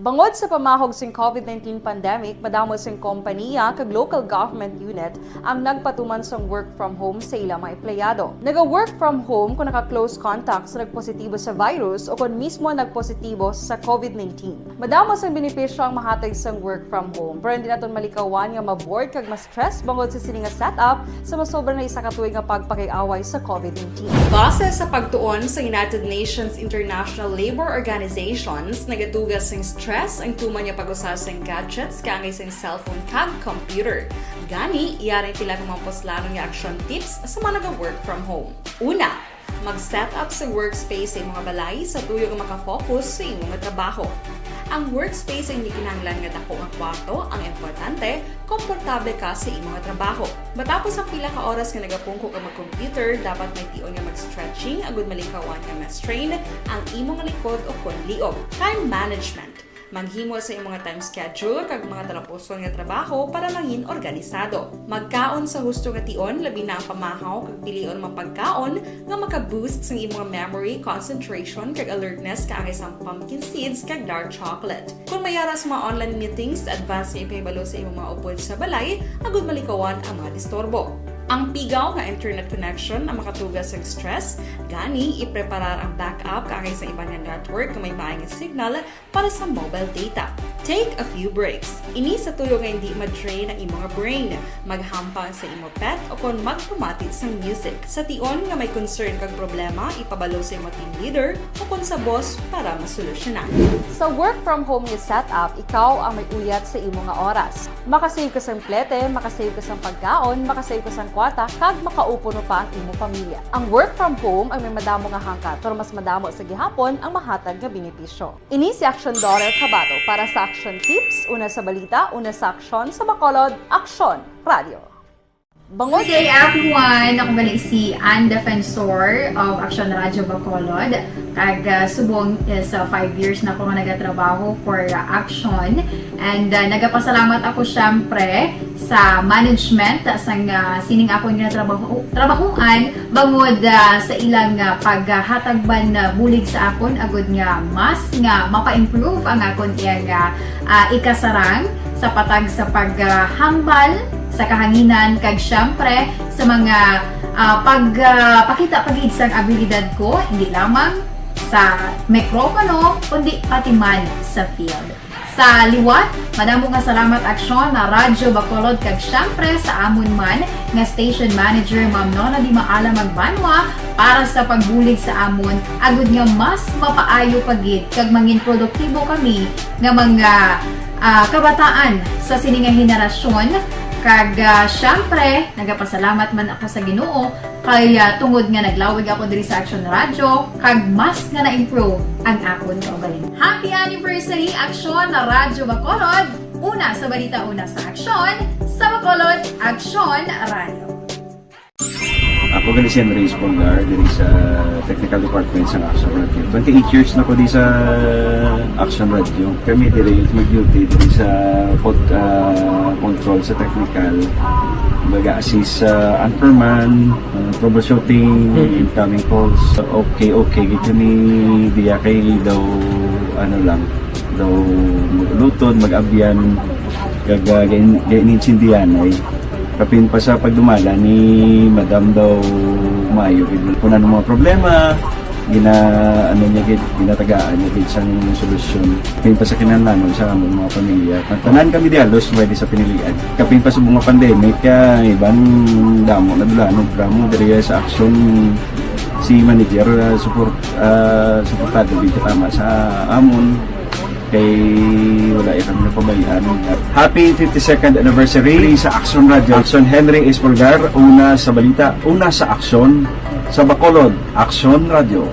Bangod sa pamahog sing COVID nineteen pandemic, madamo sing kompaniya kag local government unit ang nagpatuman sang work from home sa ila mga empleyado. Naga-work from home kon naka-close contact sa nagpositibo sa virus o kon mismo nagpositibo sa COVID nineteen. Madamo sang benepisyo ang mahatag sang work from home, pero hindi naton malikawan nga ma-bored kag ma-stress bangod sa sini nga setup sa masobra na isa ka tuig nga pagpakig-away sa COVID nineteen. Base sa pagtuon sa United Nations International Labour Organizations, nagatuga sing stress ang tuman nga pag-usa sing gadgets kaangay sing cellphone kag computer. Gani, yari ang pila ka mga puslanon nga action tips sa mga naga-work from home. Una, mag-set up sa workspace sa imong balay sa tuyo nga makafocus sa imo nga trabaho. Ang workspace ang hindi kinahanglan nga dako nga kwarto, ang importante, komportable ka sa imo nga trabaho. Matapos ang pila ka oras nga nagapungko ka mag-computer, dapat may tion nga mag-stretching agud malikawan nga ma-strain ang imo nga likod o kon liog. Time management. Maghimo sa imong mga time schedule kag mga talapuson nga trabaho para mangin organisado. Magkaon sa husto nga tion, labi na ang pamahaw kag pilion mga pagkaon nga maka-boost sang imong memory, concentration, kag alertness kaangay sang pumpkin seeds kag dark chocolate. Kon may ara sa mga online meetings, advance nga ipahibalo sa imong mga upod sa balay agud malikawan ang mga disturbo. Ang pigaw nga internet connection ang makatuga sang stress, gani ipreparar ang backup kaangay sa iban nga network nga may maayo nga signal para sa mobile data. Take a few breaks. Ini sa tuyo nga hindi ma-drain ang imo nga brain. Maghampang sa imo pet o kon magpamati sang music. Sa tion nga may concern kag problema, ipabalo sa imo team leader o kon sa boss para masolusyonan. Sa work from home nga setup, ikaw ang may uyat sa imo nga oras. Makasave ka sang plete, makasave ka sang pagkaon, makasave ka sang kwarta, kag makaupo pa ang imo pamilya. Ang work from home ang may madamo nga hangkat, pero mas madamo sa gihapon ang mahatag nga benepisyo. Ini si Action Daughter Kabato para sa Action Tips, una sa balita, una sa aksyon, sa Bacolod, Aksyon Radio. Bangod Good day, everyone! Ako gali si Ann Defensor of Action Radio Bacolod. Kag, ah, subong is, ah, five years na ako nga nagatrabaho for, ah, Action. And, ah, nagapasalamat ako, syempre, sa management, ah, sang, ah, sining akon nga trabaho, trabahuan, bangod, ah, sa ilang, ah, paghatag man, ah, bulig sa akon, agud nga mas nga mapa-improve ang akon iyang, ah, ah, ikasarang sa patag sa paghambal sa kahanginan, kag syempre sa mga, ah, pag, ah, pakita pa gid sang abilidad ko, hindi lamang sa mikropono, kundi pati man sa field. Sa liwat, madamo nga salamat, Aksyon, na Radyo Bacolod, kag syempre sa amon man nga station manager, Ma'am Nona Di Maala Magbanwa, para sa pagbulig sa amon, agud nga mas mapaayo pa gid kag mangin produktibo kami nga mga, ah, kabataan sa sini nga henerasyon. Kag, ah, syempre, nagapasalamat man ako sa Ginoo kay, ah, tungod nga naglawig ako diri sa Action Radio, kag mas nga na-improve ang akon kaugalingon. Happy anniversary, Aksyon na Radyo Bacolod! Una sa balita, una sa aksyon, sa Bacolod, Aksyon Radio. Ako gali si Henry Espolgar, diri sa Technical Department sa Action Radio. Twenty-eight years na ko di sa Action Radio. Kami diri mag-duty diri sa pod-, ah, control sa technical. Mag-assist sa anchorman, ah, troubleshooting, incoming calls. Okay, okay, gid kami diya kay daw, ano lang, daw mag-ulutod, mag-abyan, kag, ah, gain-, gainintindihan ay. Kapin pa sa pagdumala ni Madam daw maayo gid. Kung ano mga problema, gina-, ano niya gid, ginatagaan niya gid sang solusyon. Kapin pa sa kinahanglanon sa among mga pamilya. Tanan kami di halos pwede sa pinilian. Kapin pa sa mga pandemic, ah, iban damo na dula, no, drama diri sa aksyon si manager, ah, support, ah, suportado gid tama sa amon. Kay wala ya kami napabayaan. Happy fifty-second anniversary sa Action Radio. Action Henry Espolgar, una sa balita, una sa aksyon, sa Bacolod, Action Radio.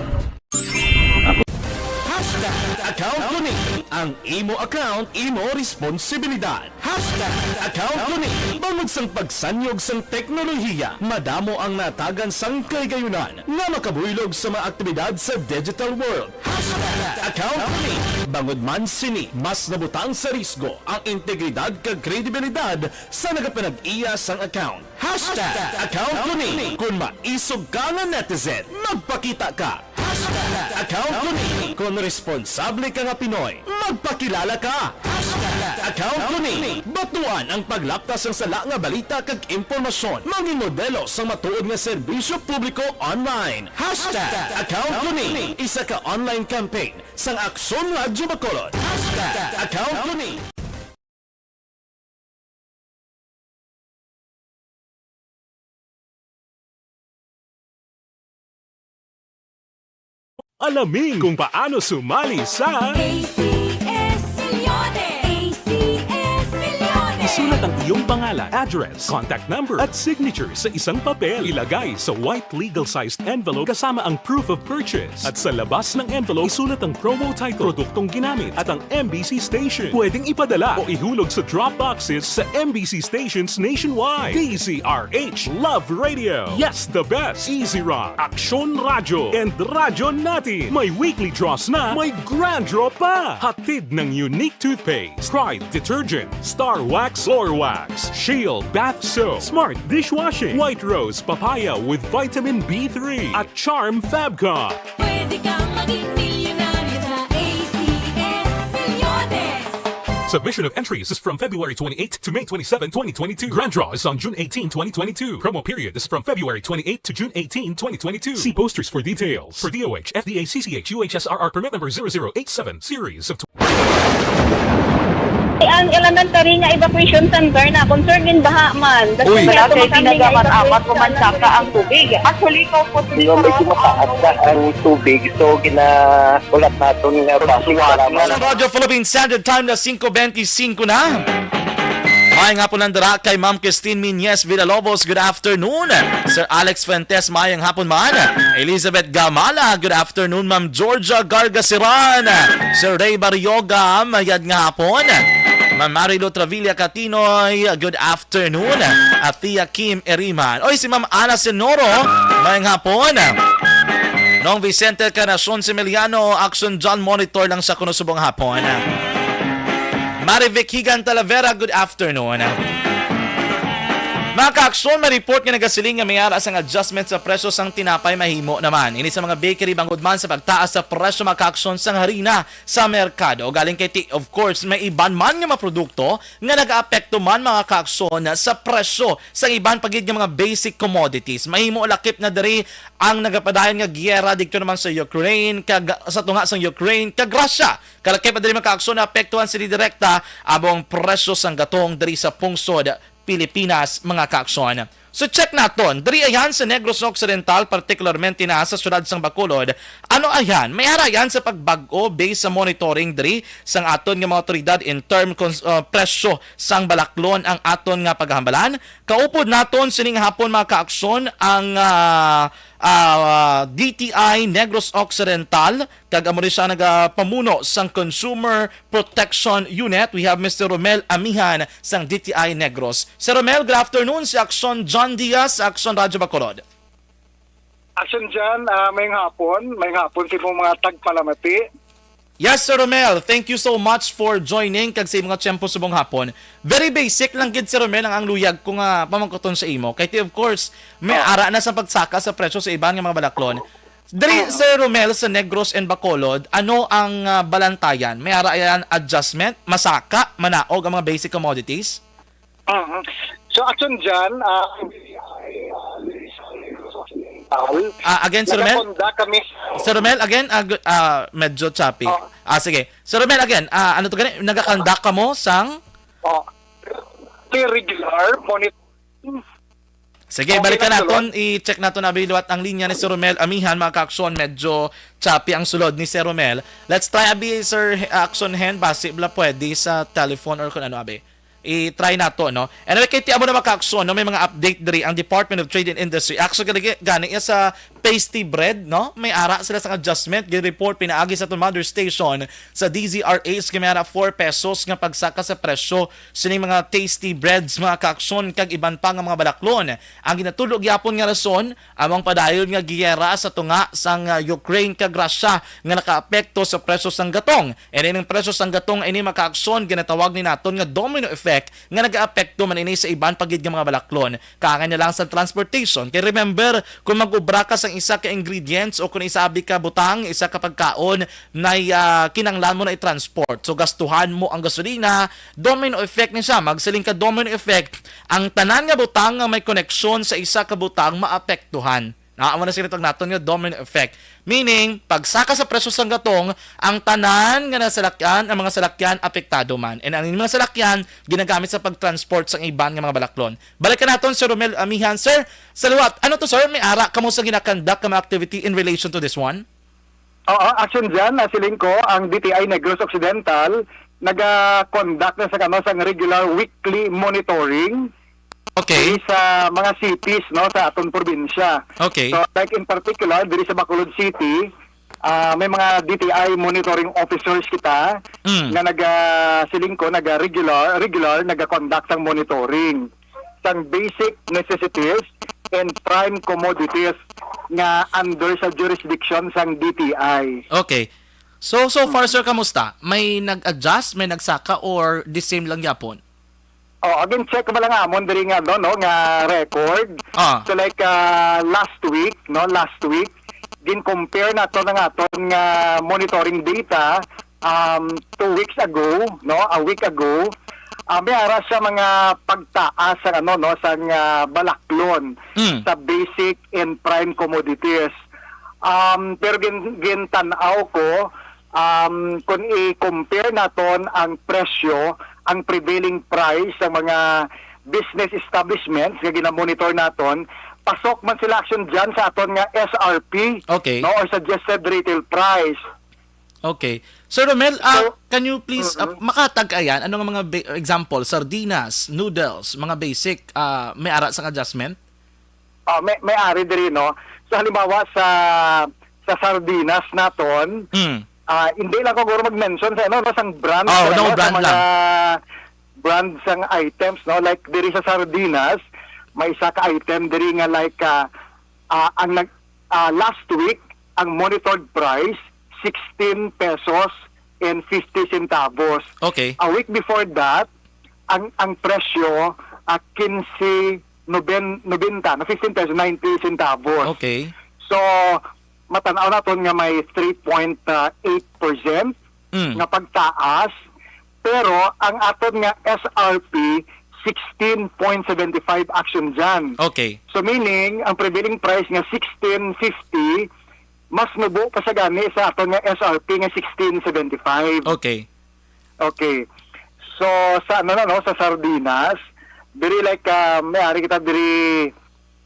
Hashtag account ko ni. Ang imo account, imo responsibilidad. Hashtag account ko ni. Bangod sang pagsanyog sang teknolohiya, madamo ang natagan sang kaligayunan nga makabuylog sa mga aktibidad sa digital world. Hashtag account ko ni. Bangod man sini, mas nabutang sa risgo ang integridad kag kredibilidad sa nagapanag-iya sang account. Hashtag account ko ni. Kung maisog ka nga netizen, magpakita ka. Hashtag account ko ni. Kung responsable ka nga Pinoy, magpakilala ka. Hashtag account ko ni. Batuan ang paglaptas sang sala nga balita kag impormasyon. Mangin modelo sang matuod nga serbisyo publiko online. Hashtag account ko ni. Isa ka online campaign sang Aksyon Radyo Bacolod. Hashtag account ko ni. Alamin kung paano sumali sa A C S Millones! A C S Millones! Isulat ang iyong pangalan, address, contact number, at signature sa isang papel. Ilagay sa white legal-sized envelope kasama ang proof of purchase. At sa labas ng envelope, isulat ang promo title, produktong ginamit, at ang M B C station. Pwedeng ipadala o ihulog sa drop boxes sa M B C stations nationwide. D Z R H Love Radio. Yes, the best. Easy Rock, Aksyon Radyo, and Radyo Natin. May weekly draws na, may grand draw pa. Hatid ng Unique Toothpaste, Pride Detergent, Star Wax Floor Wax, Shield Bath Soap, Smart Dishwashing, White Rose Papaya with Vitamin B three, at Charm Fabcon. Pwede kang maging milyonaryo sa A C S Millones! Submission of entries is from February twenty-eighth to May twenty-seven, twenty twenty-two. Grand draw is on June eighteen, twenty twenty-two. Promo period is from February twenty-eighth to June eighteen, twenty twenty-two. See posters for details. For D O H, F D A, C C H, U H S R R permit number zero zero eight seven, series of Ang elementary nga evacuation center na, concern gid baha man. That's Uy. why Wala ato kay kami nga pinagamat-amat evacuation mo man saka ang tubig. Actually, ikaw po, Di ba, medyo mataas na ang tubig, so ginahulat naton nga base sa Sa Radyo Philippine Standard Time na singko benti singko na. Maayong hapon lang dira kay Ma'am Christine Minyes Villalobos. Good afternoon. Sir Alex Fuentes, maayong hapon man. Elizabeth Gamala, good afternoon. Ma'am Georgia Gargasiran, Sir Ray Barrioga, mayad nga hapon. Ma'am Marilu Travilla Catinoy, good afternoon. At Tia Kim Eriman. Oy, si Ma'am Ana Senoro, maayong hapon. Nong Vicente Encarnacion Similiano, Action John, monitor lang sa kuno subong hapon. Marivic Higan Talavera, good afternoon. Mga kaaksyon, may report nga nagasiling nga may ara sang adjustment sa presyo sang tinapay mahimo naman. Ini sa mga bakery bangod man sa pagtaas sa presyo, mga kaaksyon, sang harina sa merkado. Galing kay ti-, of course, may iban man nga mga produkto nga nagaapekto man, mga kaaksyon, sa presyo sa iban pa gid nga mga basic commodities. Mahimo lakip na diri ang nagapadayon nga giyera didto naman sa Ukraine, kag sa tunga sang Ukraine kag Russia. Kalakip pa diri, mga kaaksyon, naapektuhan sini direkta amo ang presyo sang gatong diri sa pungsod Pilipinas, mga kaaksyon. So, check naton. Diri ayan sa Negros Occidental, partikularmente na sa siyudad sang Bacolod, ano ayan? May ara ayan sa pagbag-o based sa monitoring diri sang aton nga mga awtoridad in term cons-, uh, presyo sang balaklon ang aton nga paghambalan. Kaupod naton sining hapon, mga kaaksyon, ang, ah, ah, D T I Negros Occidental, kag amo rin siya nagapamuno sang Consumer Protection Unit. We have Mister Romel Amihan sang D T I Negros. Sir Romel, good afternoon. Si Aksyon John Diaz, Aksyon Radyo Bacolod. Action dyan, ah, maayong hapon. Maayong hapon sa imong mga tagpalamati. Yes, Sir Romel. Thank you so much for joining kag sa imong tiyempo subong hapon. Very basic lang gid, Sir Romel, ang, ang luyag ko nga pamangkuton sa imo. Kay, of course, may Ah. ara na sa pagsaka sa presyo sa iban nga mga balaklon. Diri, Ah. Sir Romel, sa Negros and Bacolod, ano ang, ah, balantayan? May ara yan adjustment, masaka, manaog ang mga basic commodities? Mhm. So, action dyan, ah, Ah, again, Sir Romel? Nagakonda kami. Sir Romel, again, ah, gu-, ah, medyo choppy. Oh. Ah, sige. Sir Romel, again, ah, ano to gani? Nagakonda ka mo sang? Oh. Regular, monit-, Sige, Okay balikan lang, Sir naton, Ron? I-check naton abi liwat ang linya ni Sir Romel Amihan, mga kaaksyon, medyo choppy ang sulod ni Sir Romel. Let's try abi, Sir Action Hen, basi bala pwede sa telephone or kung ano abi. I-try nato, no? Anyway, kay ti amo na, mga kaaksyon, no, may mga update diri ang Department of Trade and Industry. Action gani, gani iya sa pastry bread, no? May ara sila sa adjustment, gin-report pinaagi sa aton mother station sa D Z R H, nga may ara four pesos nga pagsaka sa presyo sining mga tasty breads, mga kaaksyon, kag iban pa nga mga balaklon. Ang ginatudlo gyapon nga rason, amo ang padayon nga giyera sa tunga sang, ah, Ukraine kag Russia nga nakaapekto sa presyo sang gatong. Ini ning presyo sang gatong ini, mga kaaksyon, ginatawag ni naton nga domino effect nga nagaapekto man ini sa iban pa gid nga mga balaklon. Kaangay na lang sa transportation. Kay remember, kung mag-ubra ka sang isa ka ingredients o kung isa abi ka butang, isa ka pagkaon, nay, ah, kinanglan mo na i-transport. So, gastuhan mo ang gasolina, domino effect ni siya. Magsiling ka domino effect, ang tanan nga butang nga may koneksyon sa isa ka butang maapektuhan. Na, amo na sila tawag naton nga domino effect. Meaning, pagsaka sa presyo sang gatong, ang tanan nga nasalakyan, ang mga salakyan apektado man. And ang mga salakyan ginagamit sa pagtransport sa iban nga mga balaklon. Balikan naton si Romel Amihan, sir. Sa liwat, ano to, sir? May ara kamo sa ginakandak nga mga activity in relation to this one? Oo, action dyan. Ah, siling ko, ang D T I Negros Occidental naga-conduct na sa, ano, sang regular weekly monitoring Okay. diri sa mga cities, no, sa aton probinsya. Okay. So, like, in particular, diri sa Bacolod City, ah, may mga D T I monitoring officers kita Mm. nga naga, siling ko, naga-regular, regular, naga-conduct sang monitoring sang basic necessities and prime commodities nga under sa jurisdiction sang D T I. Okay. So, so far, sir, kamusta? May nag-adjust, may nagsaka, or the same lang gyapon? Oh, again, check ba lang amon diri nga, no, no, nga record. Ah. So, like, ah, last week, no, last week, gin-compare nato na nga aton nga monitoring data, um, two weeks ago, no, a week ago. Ah, may ara siya mga pagtaas sa, ano, no, sa nga balaklon Mm. sa basic and prime commodities. Um, pero gin-, gintan-aw ko, um, kung i-compare naton ang presyo ang prevailing price sa mga business establishments nga ginamonitor naton, pasok man sila, Action Jan, sa aton nga S R P, Okay. no, or suggested retail price. Okay. Sir Romel, ah, So, can you please, ah, mm-mm. makatag ka yan? Ano nga mga ba- example? Sardinas, noodles, mga basic, ah, may ara sang adjustment? Ah, may, may ari diri, no? So, halimbawa, sa sa sardinas naton, Mm. ah, hindi lang ko guro mag-mention sa, ano, no, sang brand, Oh, sa, no, ano, sa brand mga lang. brand sang items, no? Like, diri sa sardinas, may isa ka item diri nga, like, ah, ah, ang nag-, ah, last week, ang monitored price, sixteen pesos and fifty centavos. Okay. A week before that, ang, ang presyo, ah, quince noben-, nobenta, na fifteen pesos, ninety centavos. Okay. So, matan-aw naton nga may three point eight percent Mm. nga pagtaas, pero ang aton nga S R P, sixteen point seven five, Action Jan. Okay. So, meaning, ang prevailing price nga sixteen fifty, mas nubo pa sa gani sa aton nga S R P nga sixteen seventy-five. Okay. Okay. So, sa, ano na, no, sa sardinas, diri, like, ah, may ari kita diri,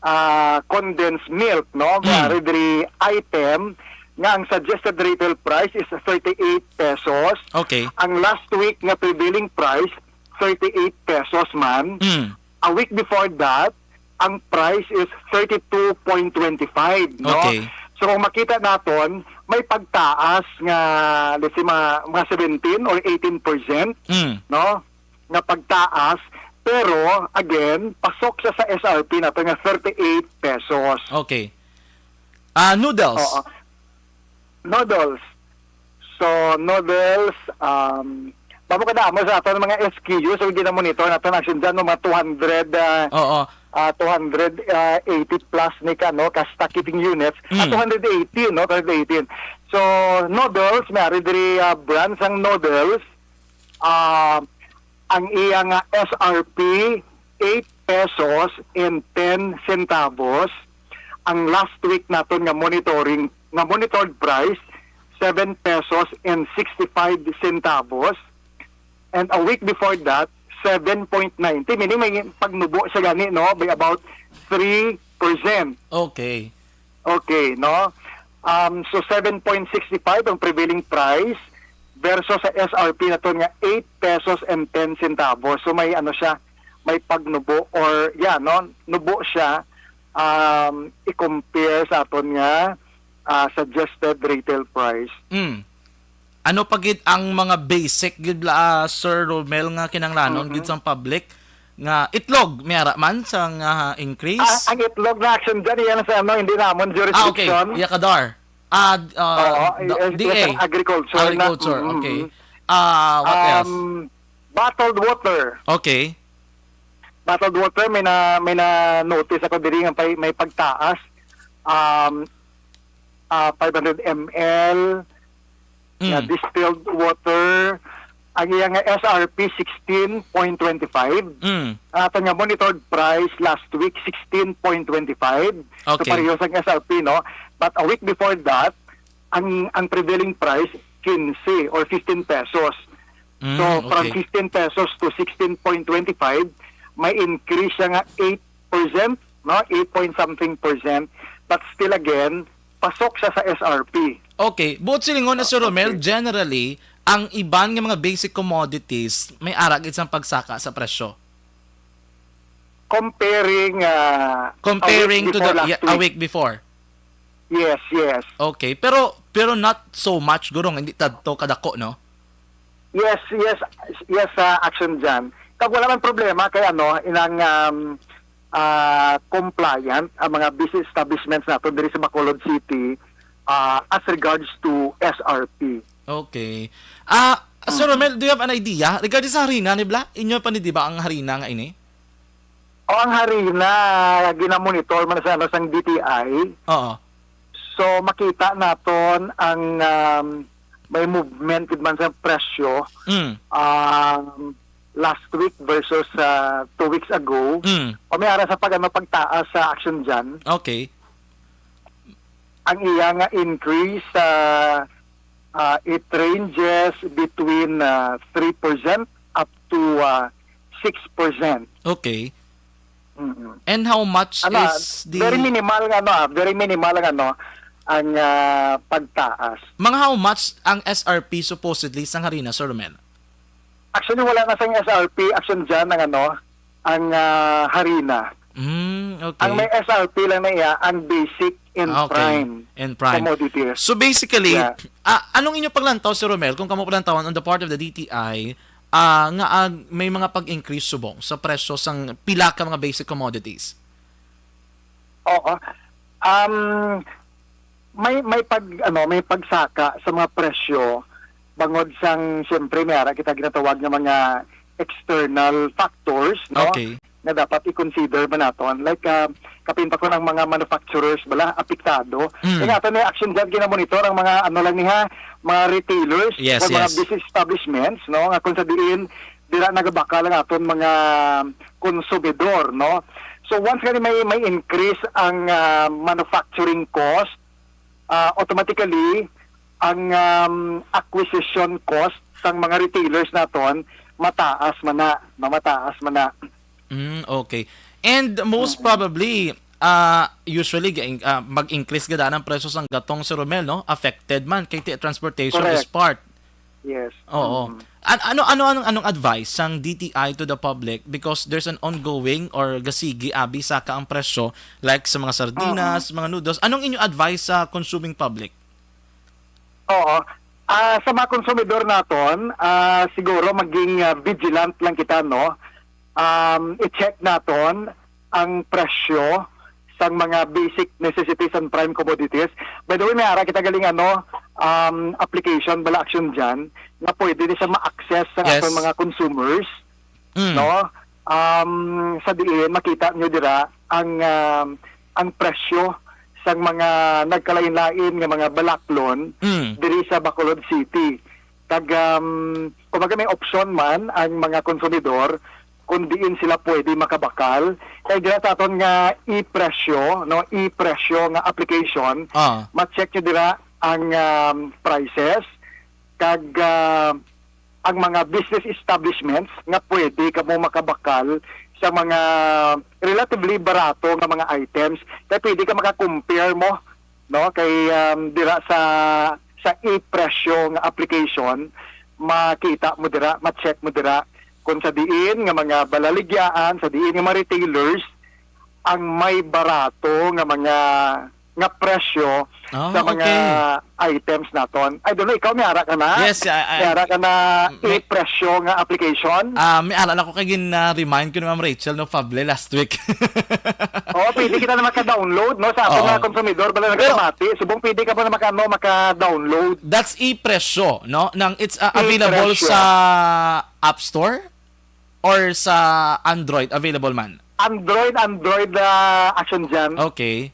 ah, condensed milk, no? May Mm. ari diri item nga ang suggested retail price is thirty-eight pesos. Okay. Ang last week nga prevailing price, thirty-eight pesos man. Mm. A week before that, ang price is thirty-two point twenty-five, no? Okay. So, kung makita naton, may pagtaas nga, let's say, mga, mga seventeen or eighteen percent, Mm. no? Nga pagtaas, pero, again, pasok siya sa S R P nato nga thirty-eight pesos. Okay. Ah, noodles. Oo. Noodles. So, noodles, um, babo ka damo sa aton mga S K Us, so, ginamonitor naton, Action Jan, no, mga two hundred, ah, Oo. ah, two hundred eighty plus ni ka, no, ka stocking units. Ah, Mm. two hundred eighty, no, two hundred eighteen. So, noodles, may ari diri, ah, brands ang noodles. Ah, ang iya nga S R P, eight pesos and ten centavos. Ang last week naton nga monitoring, nga monitored price, seven pesos and sixty-five centavos. And a week before that, seven point ninety, meaning may pagnubo siya gani, no, by about three percent. Okay. Okay, no? Um, so, seven point six five ang prevailing price versus sa S R P naton nga eight pesos and ten centavos. So, may, ano siya, may pagnubo or, yeah, no? Nubo siya, um, i-compare sa aton nga, ah, suggested retail price. Mm. Ano pa gid ang mga basic gid la, ah, Sir Romel, nga kinahanglanon Mhm. gid sang public nga itlog, may ara man sang, ah, increase? Ah, ang itlog na, Action Jan, yan sa, ano, hindi namon Ah, okay. jurisdiction. Yakadar. Ah, d-, ah, Oo, do-, eh, D A. yes, agriculture na. Agriculture, Mm, okay. mm. Ah, what else? Um, bottled water. Okay. Bottled water, may na, may na-notice ako diri nga pay-, may pagtaas. Um, ah, five hundred M L, nga Mm. distilled water. Ang iya nga S R P, sixteen point twenty-five. Mm. Ang aton nga monitored price last week, sixteen point twenty-five. So, Okay. pareho sa S R P, no? But a week before that, ang, ang prevailing price, quince or fifteen pesos. Mm, So, from okay. fifteen pesos to sixteen point twenty-five, may increase siya nga eight percent, no? Eight point something percent. But still again, pasok siya sa S R P. Okay. Buot silingon na, Sir Romel, Okay. generally, ang iban nga mga basic commodities, may ara gid sang pagsaka sa presyo. Comparing, ah, Comparing a week to before the, last yeah, a week. week before. Yes, yes. Okay. Pero, pero not so much, guro, nga hindi tadto kadako, no? Yes, yes, yes, ah, Action Jan. Kag wala man problema kay, ano, inang, um, ah, compliant ang mga business establishments nato diri sa Bacolod City, ah, as regards to S R P. Okay. Ah, Sir Mm. Romel, do you have an idea regarding sa harina ni bala? Inyo pa ni, di ba, ang harina nga ini? O, ang harina, ginamonitor man sa, ano, sang D T I. Oo. So, makita naton ang, um, may movement gid man sa presyo, Mm. um, last week versus, uh, two weeks ago. Mm. O may ara sa pag, ano, pagtaas sa Action Jan. Okay. Ang iya nga increase, uh, uh, it ranges between, uh, three percent up to, ah, six percent. Okay. Mm-mm. And how much Ano, is the very minimal nga, ano, ah, very minimal nga, ano, ang, ah, pagtaas. Mga how much ang S R P supposedly sang harina, Sir Romel? Actually, wala na sang S R P, Action Jan, ang, ano, ang, ah, harina. Mm, okay. Ang may S R P lang na iya, ang basic and Ah, okay. prime And prime. commodities. So basically, Yeah. ah, anong inyo paglantaw, Sir Romel, kung kamo paglantawan on the part of the D T I, ah, nga, ah, may mga pag-increase subong sa presyo sang pila ka mga basic commodities? Oo. Um, may, may pag, ano, may pagsaka sa mga presyo bangod sang, siyempre, may ara kita ginatawag nga mga external factors, no? Okay. Nga dapat i-consider ba naton. Like, ah, kapin pa ko ng mga manufacturers bala, apektado. Mm. Kaya nga, ato na Action Jan, ginamonitor ang mga, ano lang niya, mga retailers Yes, o mga yes. business establishments, no? Nga kung sa diin, dira nagabakal ang aton mga konsumidor, no? So, once nga may, may increase ang, ah, manufacturing cost, ah, automatically, ang, um, acquisition cost sang mga retailers naton, mataas man na, no? Mataas man na. Mm, okay. And most Mm. probably, ah, usually, ga-, ah, mag-increase gada ang presyo sang gatong, Sir Romel, no? Affected man kay ti-, transportation is Correct. part. Yes. Oo. Mm. An-, ano, ano, anong, anong advice sang D T I to the public? Because there's an ongoing or gasigi abi saka ang presyo, like sa mga sardinas, Mm-mm. mga noodles. Anong inyo advice sa consuming public? Oo. Ah, sa mga konsumidor naton, ah, siguro maging, ah, vigilant lang kita, no? Um, i-check naton ang presyo sang mga basic necessities and prime commodities. By the way, may ara kita galing, ano, um, application bala, Action Jan, nga pwede ni siya ma-access sa Yes. aton mga consumers, Mm. no? Um, sa diin makita nyo dira ang, um, ang presyo sang mga nagkalain-lain nga mga balaklon Mm. diri sa Bacolod City. Kag, um, kumbaga, may opsyon man ang mga konsumidor kung diin sila pwede makabakal. Kay dira sa aton nga e-presyo, no, e-presyo nga application, Ah. ma-check nyo dira ang, um, prices, kag, ah, ang mga business establishments nga pwede kamo makabakal sa mga relatively barato nga mga items. Kay pwede ka maka-compare mo, no, kay, um, dira sa, sa e-presyo nga application, makita mo dira, ma-check mo dira kung sa diin nga mga balaligyaan, sa diin nga mga retailers ang may barato nga mga, nga presyo Ah, sa mga okay. items naton. I don't know, ikaw may ara ka na? Yes, I, I, May ara ka na may e-presyo nga application? Ah, may ara na ko kay gin-, ah, remind ko ni Ma'am Rachel, no, Fable last week. Oo, pwede kita na maka-download, no, sa aton Oo. mga konsumidor, bala Pero nagpamati, subong pwede ka pa na maka-, ano, maka-download. That's e-presyo, no? Nang it's, ah, available E-presyo. sa App Store or sa Android, available man? Android, Android, ah, Action Jan. Okay.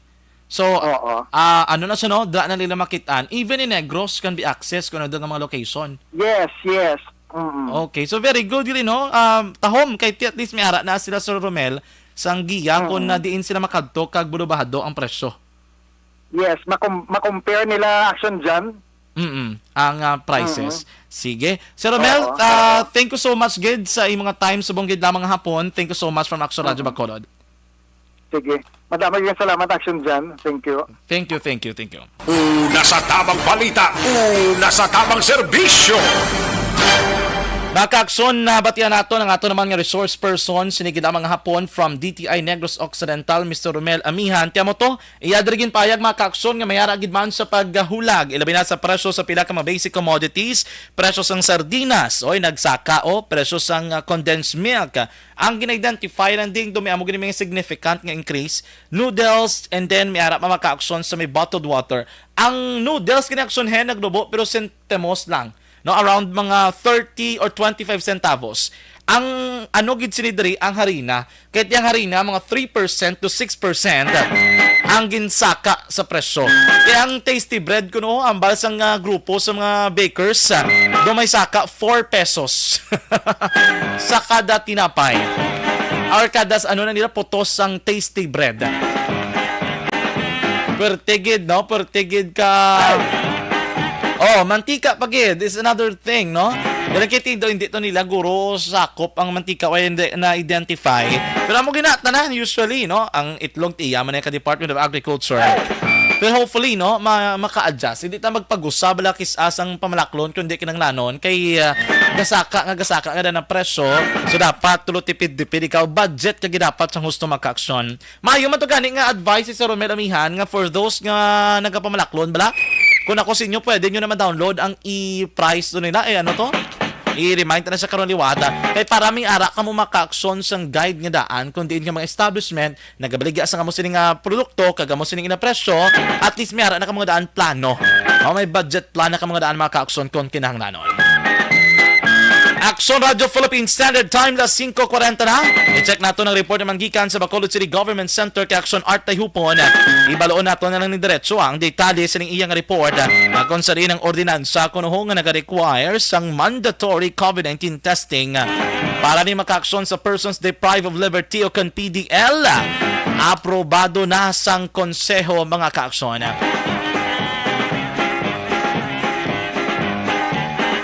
So, Oo. ah, ano na siya, no? Dra na nila makitaan. Even in Negros can be accessed kung ano nga mga location. Yes, yes. Mm-mm. Okay. So, very good, yun, no? Um, tahom, kay ti-, at least may ara na sila, Sir Romel, sang giya kung Mm-mm. na diin sila makadto kag bulubahado ang presyo. Yes, makom-, makompare nila, Action Jan. Mm-mm. Ang, ah, prices. Mm-mm. Sige. Sir Romel, Oo, ah, oo. thank you so much, gid, sa imong time subong gid lamang hapon. Thank you so much from Action Radio Mm-mm. Bacolod. Sige. Madamo gyud salamat, Action Jan. Thank you. Thank you, thank you, thank you. Una sa tamang balita, una sa tamang serbisyo. Mga kaakson, nabatian nato ang ato naman nga resource person, sini gid ang mga hapon from D T I Negros Occidental, Mister Romel Amihan. Tiamo to, iya diri ginpahayag, mga kaakson, nga may ara gid man sa paghulag, ilabi na sa presyo sa pila ka mga basic commodities, presyo sang sardinas, oy, nagsaka, o, presyo sang, ah, condensed milk, ang gina-identify lang ding dumi amo gini mga significant nga increase, noodles, and then may ara pa mga kaakson sa may bottled water. Ang noodles gini, Action Hen, naglubo pero sentemos lang, no, around mga thirty or twenty-five centavos. Ang ano gid sini diri, ang harina. Kay ang harina mga three percent to six percent ang ginsaka sa presyo. Kaya ang tasty bread kuno, ang bal sang, ah, grupo sa mga bakers, ah, do may saka four pesos sa kada tinapay. Or kada s-, ano na nila, putos sang tasty bread. Pwerte gid, no? Pwerte gid ka. Oh, mantika pa gid is another thing, no? Pero kay Tindo, hindi to nila guro sakop ang mantika o hindi na-identify. Pero amo gina tanan usually, no? Ang itlog tiya man ka Department of Agriculture. Pero hopefully, no, ma maka-adjust. Hindi ta magpag-usab la kis-a sang pamalaklon kundi kinahanglanon kay ah, gasaka nga gasaka nga na presyo. So dapat tulo tipid-tipid ikaw budget ka gidapat sang husto makaaksyon. Maayo man to gani nga advice si Sir Romel Amihan nga for those nga nagapamalaklon bala. Kung ako sa inyo, pwede nyo naman download ang e-price to nila. Eh, ano to? I-remind na sa karon liwata. Kay para may ara ka mo makaaksyon sang guide nga daan kung diin nga mga establishment nagabaligya sa amo sini nga produkto kag amo sini nga presyo, at least may ara na ka mga daan plano. O may budget plan na ka mga daan makaaksyon kung kinahanglanon. Aksyon Radyo Philippine Standard Time, las singko kwarenta na. I-check nato ang report naman gikan sa Bacolod City Government Center kay Aksyon Art Tayhupon. Ibaloon nato na lang ni diretso ang detalye sa ning iyang report, ah, nga kung sa diin ang ordinansa kuno nga nag-require sang mandatory COVID nineteen testing, ah, para ni makaaksyon sa persons deprived of liberty o kan P D L. Aprobado na sang konseho, mga kaaksyon.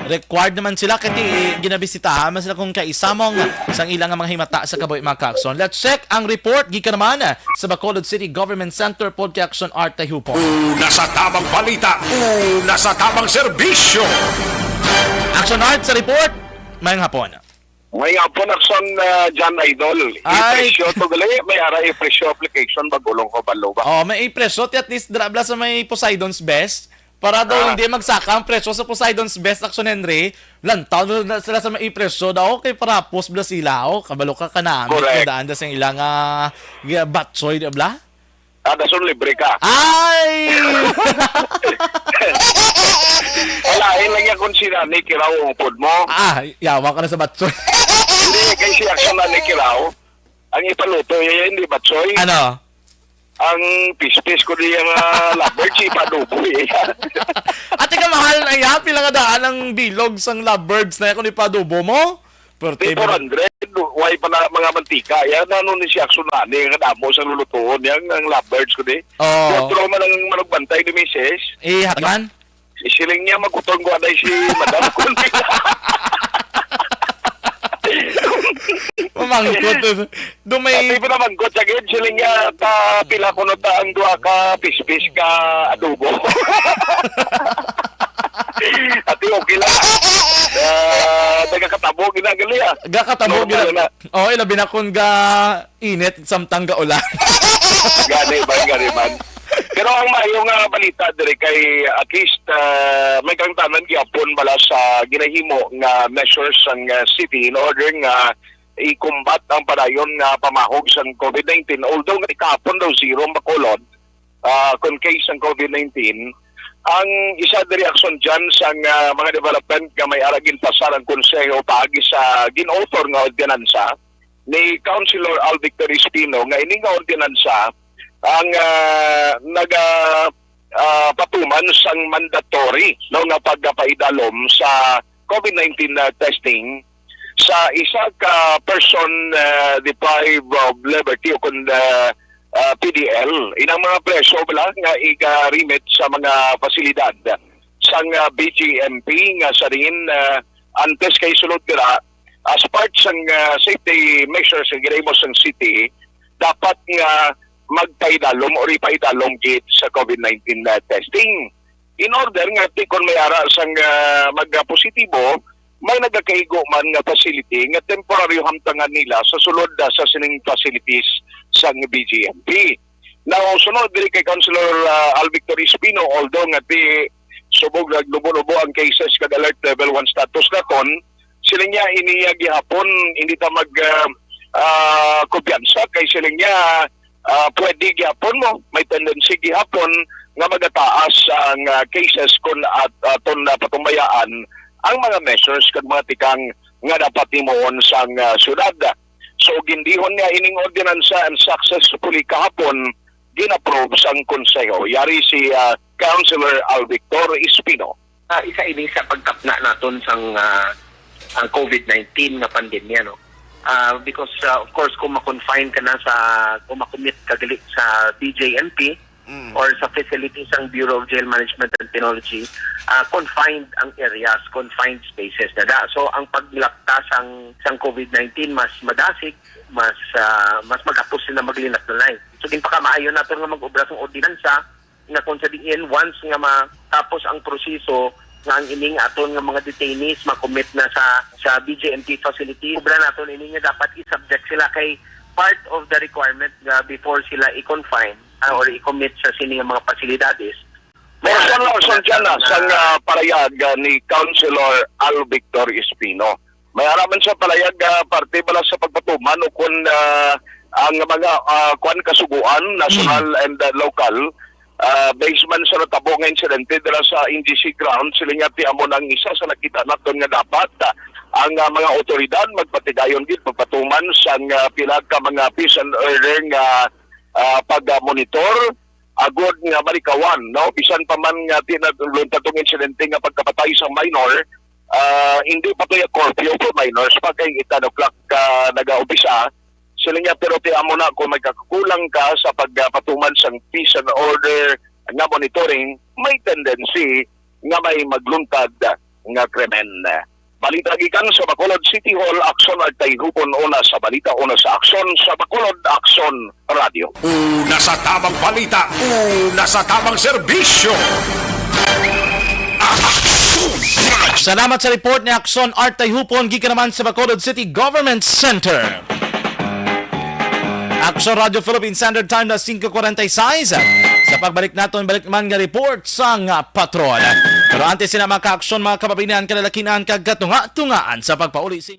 Required naman sila kay ginabisitahan man sila kung kaisamong sang ilang mga himata sa kabuhi, mga kaakson. Let's check ang report gikan naman sa Bacolod City Government Center pod kay Action Art Tayhupo. Una sa tamang balita, una sa tamang serbisyo. Action Art sa report. Mayang hapon. May nga po, Nakson, ah, John Idol. Ay. Ipresyo to gali, may ara ipresyo application, bagulong ko balo ba? Oh, may ipresyo ti at least dira bala sa may Poseidon's Best. Para daw Ah. hindi magsaka ang presyo sa Poseidon's Best, Action Henry. Lantaw na sila sa may ipresyo daw kay para post bala sila, oh, kabalo ka ka na. Correct. Daan da sa ilang ah, batsoy, di bala? Ah, dason libre ka. Ay! Wala, eh, lagi akong sinani, kiraw ang upod mo. Ah, yawa ka na sa batsoy. Hindi, kay si Action na ni kiraw. Ang ipaluto, iya, hindi batsoy. Ano? Ang pispis ko di ang ah, lovebird, si ipadubo, eh. Ate ka, mahal na iya, pila nga daan ang bilog sang lovebirds na kung ipadubo mo? Di, forty four hundred, why pa na mga mantika? Yan, ano ni si Action na, ni nga damo sa lulutuon, yan, ang lovebirds ko di. Oh. Kutro man ang manugbantay ni misis. Eh, hakman? Siling niya, magutong ko anay si madam ko. Mamangkot. Dumay. Ati pa namangkot sa gid, siling niya, ta pila ko na ta ang duha ka pispis ka adobo. Ati, okay lang. Ah, nagakatabo, ginagali ah. Gakatabo, Normal gina-, na. Oh, ilabi na kung ga init, samtang ga ulan. Gani man, gani man. Pero ang maayo nga balita diri kay at least ah, may kangtanan gyapon bala sa ginahimo nga measures sang ah, city in order nga i-combat ang padayon nga pamahog sang COVID nineteen. Although nga ikahapon daw zero ang Bacolod, ah, kon case sang COVID nineteen, ang isa diri aksyon dyan sang ah, mga development nga may ara ginpasar ang konseho paagi sa gin-author nga ordinansa ni Councilor Al Victor Espino nga ini nga ordinansa ang ah, naga ah, patuman sang mandatory, no, nga pagpaidalom sa COVID nineteen na testing sa isa ka person ah, deprived of liberty o kun ah, ah, P D L. Inang mga preso bala nga iga-remit sa mga pasilidad sang ah, B G M P nga sa diin ah, antes kay sulod dira as part sang ah, safety measures nga ginahimo sang city, dapat nga magpaidalom or ipaidalom gid sa COVID nineteen na testing. In order nga ti kon may ara sang ah, magpositibo, may nagakaigo man nga facility nga temporaryo hamtangan nila sa sulod ah, sa sining facilities sang B G M P. Now, sunod diri kay Councilor ah, Al Victor Espino, although nga ti subog naglubo-lubo ang cases kag alert level one status na kon, sila niya iniya gihapon, hindi ta mag ah, ah, kumpiyansa kay sila niya ah, pwede gihapon mo, may tendency gihapon nga magataas ang ah, cases kung at aton na patumbayaan ang mga measures kag mga tikang nga dapat himuon sang ah, syudad. So, gindihon niya ining ordinansa and successfully kahapon gin-approve sang konseho. Yari si ah, Councilor Al Victor Espino. Ah, isa ini sa pagtapna naton sang ah, ang COVID nineteen nga pandemya, no? Ah, because ah, of course kung ma-confine ka na sa, kung makumit ka gali sa B J M P, Mm. or sa facilities sang Bureau of Jail Management and Penology, ah, confined ang areas, confined spaces na da. So, ang paglapta sang, sang COVID nineteen mas madasig, mas, ah, mas magapos sila maglinat-lanay. So, ginpakamaayo nato nga mag-obra sang ordinansa nga kung sa diin, once nga matapos ang proseso nga ang ining aton nga mga detainees makommit na sa, sa B J M P facility, obra naton ini nga dapat i-subject sila kay part of the requirement nga before sila i-confine, ah, or i-commit sa sini nga mga pasilidades. May Rason lang, rason dyan na, na sang, ah, parayag, ah, ni Councilor Al Victor Espino. May ara man siya parayag, ah, parte bala sa pagpatuman o kung, ah, ang mga, ah, kuwan, kasugoan, national and, ah, local, ah, based man sa natabo nga insidente dira sa N G C ground, sila nga ti amo nang isa sa nakita naton nga dapat, ah, ang, ah, mga otoridad magpatigayon gid, magpatuman sang, ah, pila ka mga peace and order nga, ah, pag-monitor, agod nga malikawan, no? Bisan pa man nga ti na-, luntad tong insidente nga pagkapatay sa minor, ah, hindi pa to yung curfew for minors pa kay ten o'clock ka nagaumpisa. Sila niya, pero ti amo na kung may kakulang ka sa pagpatuman sang peace and order nga monitoring, may tendency nga may magluntad nga krimen. Balita gikan sa Bacolod City Hall, Aksyon Artay Hupon, una sa balita, una sa aksyon sa Bacolod Aksyon Radio. Una sa tabang balita, una sa tabang serbisyo. Aksyon Radio. Salamat sa report ni Aksyon Artay Hupon, gikan naman sa Bacolod City Government Center. Aksyon Radio Philippine Standard Time na singko kwarenta y seis. Sa pagbalik naton, balik naman nga report sang, ah, patrol. Pero antes sina mga kaaksyon, mga kababayan, kalalakinan, kag katunga-tungaan sa pagpauli sa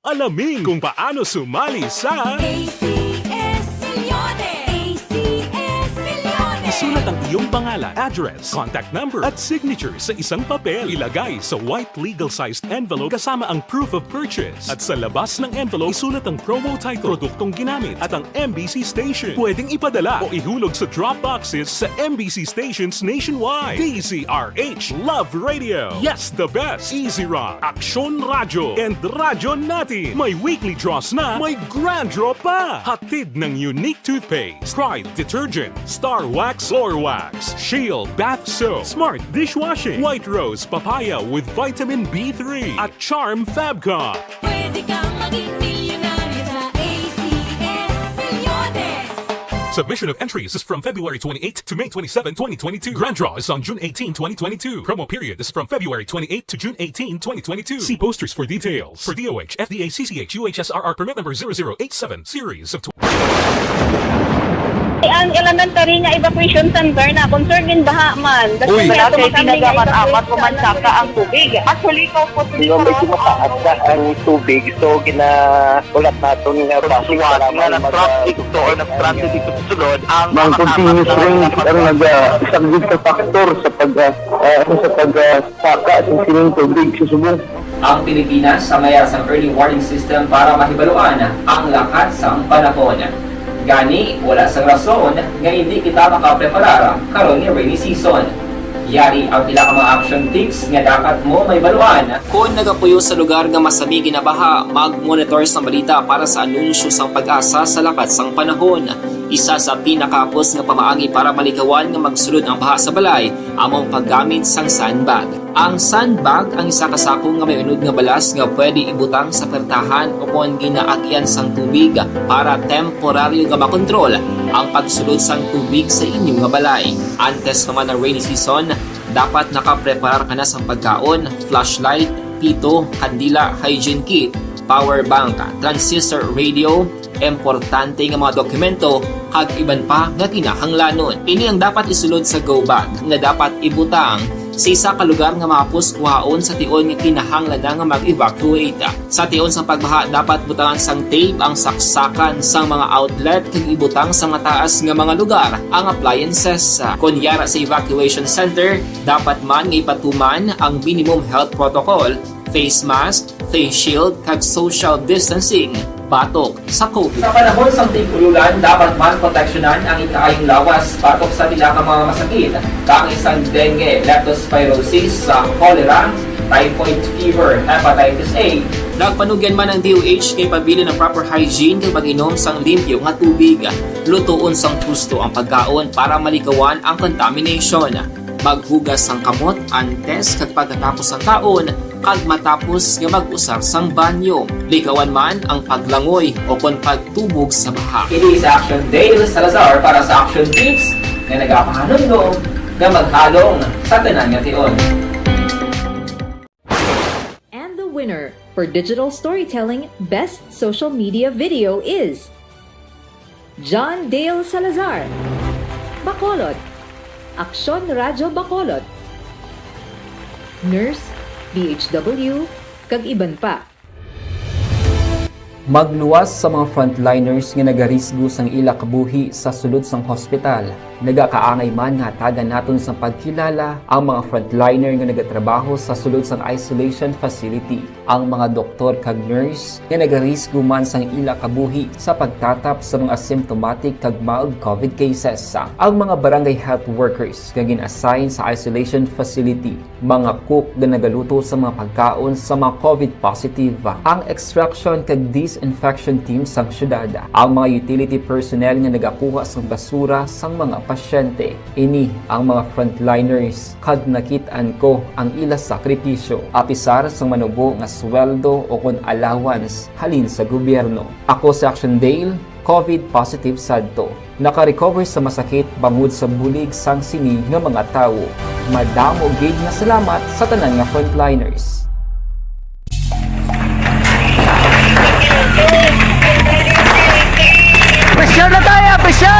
Alamin kung paano sumali sa A C S Millones! A C S Millones! Isulat ang iyong pangalan, address, contact number, at signature sa isang papel. Ilagay sa white legal-sized envelope kasama ang proof of purchase. At sa labas ng envelope, isulat ang promo title, produktong ginamit, at ang M B C station. Pwedeng ipadala o ihulog sa drop boxes sa M B C stations nationwide. D Z R H Love Radio. Yes, the best. Easy Rock, Aksyon Radyo, and Radyo Natin. May weekly draws na, may grand draw pa. Hatid ng Unique Toothpaste, Pride Detergent, Star Wax, Floor Wax, Shield Bath Soap, Smart Dishwashing, White Rose Papaya with Vitamin B three, at Charm Fabcon. Pwede kang maging milyonaryo sa A C S Millones. Submission of entries is from February twenty-eighth to May twenty-seven, twenty twenty-two. Grand draw is on June eighteen, twenty twenty-two. Promo period is from February twenty-eighth to June eighteen, twenty twenty-two. See posters for details. For D O H, F D A, C C H, U H S R R permit number zero zero eight seven, series of Ang elementary nga evacuation center na, concern gid baha man. Uy. Wala kay tinaga man amat ko man saka ang tubig. Actually, ko po Pero medyo mataas na ang tubig, so ginaulat naton nga basi Suwat nga nag-traffic to or nag-transit dito sa sulod ang Mang continuous rain ang nag-, ah, isang big factor sa pag, ah, ah, sa pag, ah, saka sa sining tubig sa subong. Ang Pilipinas ang may sang early warning system para mahibaluan ang lakat sang panahon. Gani, wala sang rason nga hindi kita makapreparar karon nga rainy season. Yari ang pila ka mga action tips nga dapat mo mahibaluan. Kon nagapuyo sa lugar nga masami ginabaha, mag-monitor sang balita para sa anunsyo sang PAGASA sa lakat sang panahon. Isa sa pinakahapos nga pamaagi para malikawan nga magsulod ang baha sa balay amo ang paggamit sang sandbag. Ang sandbag ang isa ka sako nga may unod nga balas nga pwede ibutang sa pertahan o kon ginaagian sang tubig para temporaryo nga makontrol ang pagsulod sang tubig sa inyo nga balay. Antes pa man ang rainy season, dapat nakapreparar ka na sang pagkaon, flashlight, pito, kandila, hygiene kit, power bank, transistor radio, importante nga mga dokumento, kag iban pa nga kinahanglanon. Ini ang dapat isulod sa go bag nga dapat ibutang sa isa ka lugar nga mahapos kuhaon sa tion nga kinahanglan na nga mag-evacuate. Sa tion sang pagbaha, dapat butangan sang tape ang saksakan sang mga outlet kag ibutang sa mataas nga mga lugar ang appliances. Kon yara sa evacuation center, dapat man nga ipatuman ang minimum health protocol, face mask, face shield, kag social distancing. batok sa COVID. Sa panahon sang tig-ululan, dapat man proteksyonan ang ikaayong lawas batok sa pila ka mga masakit, kaangay sang dengue, leptospirosis, sa cholera, typhoid fever, hepatitis A. Nagpanugyan man ang D O H kay pabilin ang proper hygiene kag pag-inom sang limpyo nga tubig. Lutoon sang husto ang pagkaon para malikawan ang contamination. Maghugas sang kamot antes kag pagkatapos sang kaon kag matapos nga mag-usar sang banyo. Likawan man ang paglangoy o kon pagtubog sa baha. Ini si Action Dale Salazar para sa Action Tips nga nagapahanumdom nga maghalong sa tanan nga tion. And the winner for digital storytelling best social media video is John Dale Salazar, Bacolod, Aksyon Radyo Bacolod, Nurse, D H W, kag iban pa. Magluwas sa mga frontliners nga nagarisgo sang ila kabuhi sa sulod sang hospital. Nagakaangay man nga hatagan naton sang pagkilala ang mga frontliner nga nagatrabaho sa sulod sang isolation facility, ang mga doktor kag nurse nga nagarisgo man sang ila kabuhi sa pagtatap sa mga asymptomatic kag mild COVID cases, ang mga barangay health workers nga gin-assign sa isolation facility, mga cook nga nagaluto sa mga pagkaon sa mga COVID positive, ang extraction kag disinfection team sang syudad, ang mga utility personnel nga nagakuha sang basura sang mga pasyente. Ini ang mga frontliners kag nakit-an ko ang ila sakripisyo, apisar sang manubo nga sweldo o kon allowance halin sa gobyerno. Ako si Action Dale, COVID positive sadto. Naka-recover sa masakit bangod sa bulig sang sini nga mga tawo. Madamo gid nga salamat sa tanan nga frontliners. Pressure na tayo! Pressure!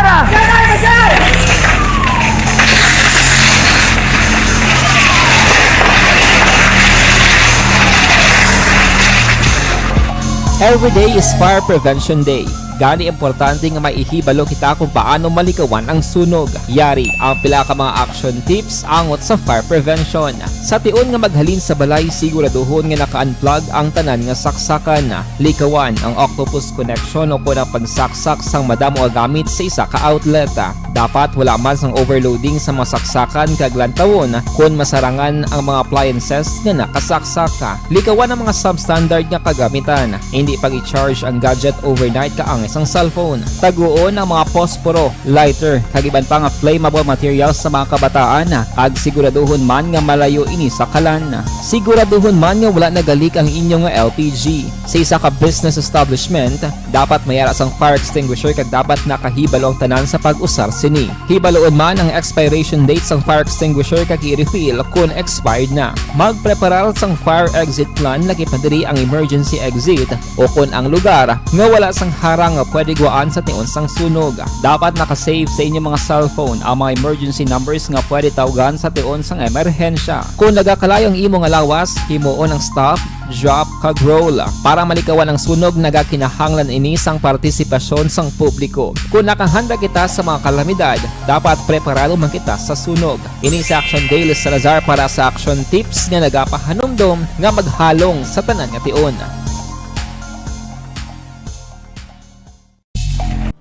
Every day is Fire Prevention Day. Gani, importante nga maihibalo kita kung paano malikawan ang sunog. Yari ang pila ka mga action tips angot sa fire prevention. Sa tion nga maghalin sa balay, siguraduhon nga naka-unplug ang tanan nga saksakan. Likawan ang octopus connection o kon ang pagsaksak sang madamo nga gamit sa isa ka outlet. Dapat wala man sang overloading sa mga saksakan kag lantawon kon masarangan ang mga appliances nga nakasaksak. Likawan ang mga substandard nga kagamitan. Indi pag-i-charge ang gadget overnight kaangay sang cellphone. Taguon ang mga posporo, lighter, kag iban pa nga flammable materials sa mga kabataan, kag siguraduhon man nga malayo ini sa kalan. Siguraduhon man nga wala nagalik ang inyo nga L P G. Sa isa ka business establishment, dapat may ara sang fire extinguisher kag dapat nakahibalo ang tanan sa pag-usar sini. Hibaloon man ang expiration date sang fire extinguisher kag i-refill kon expired na. Magpreparar sang fire exit plan, lakip na diri ang emergency exit o kon ang lugar nga wala sang harang nga pwede guwaan sa tion sang sunog. Dapat naka-save sa inyo mga cellphone ang mga emergency numbers nga pwede tawgan sa tion sang emerhensya. Kon nagakalayo ang imo nga lawas, himuon ang stop, drop, kag roll. Para malikawan ang sunog, nagakinahanglan ini sang partisipasyon sang publiko. Kon nakahanda kita sa mga kalamidad, dapat preparado man kita sa sunog. Ini si Action Dale Salazar para sa Action Tips nga nagapahanumdom nga maghalong sa tanan nga tion.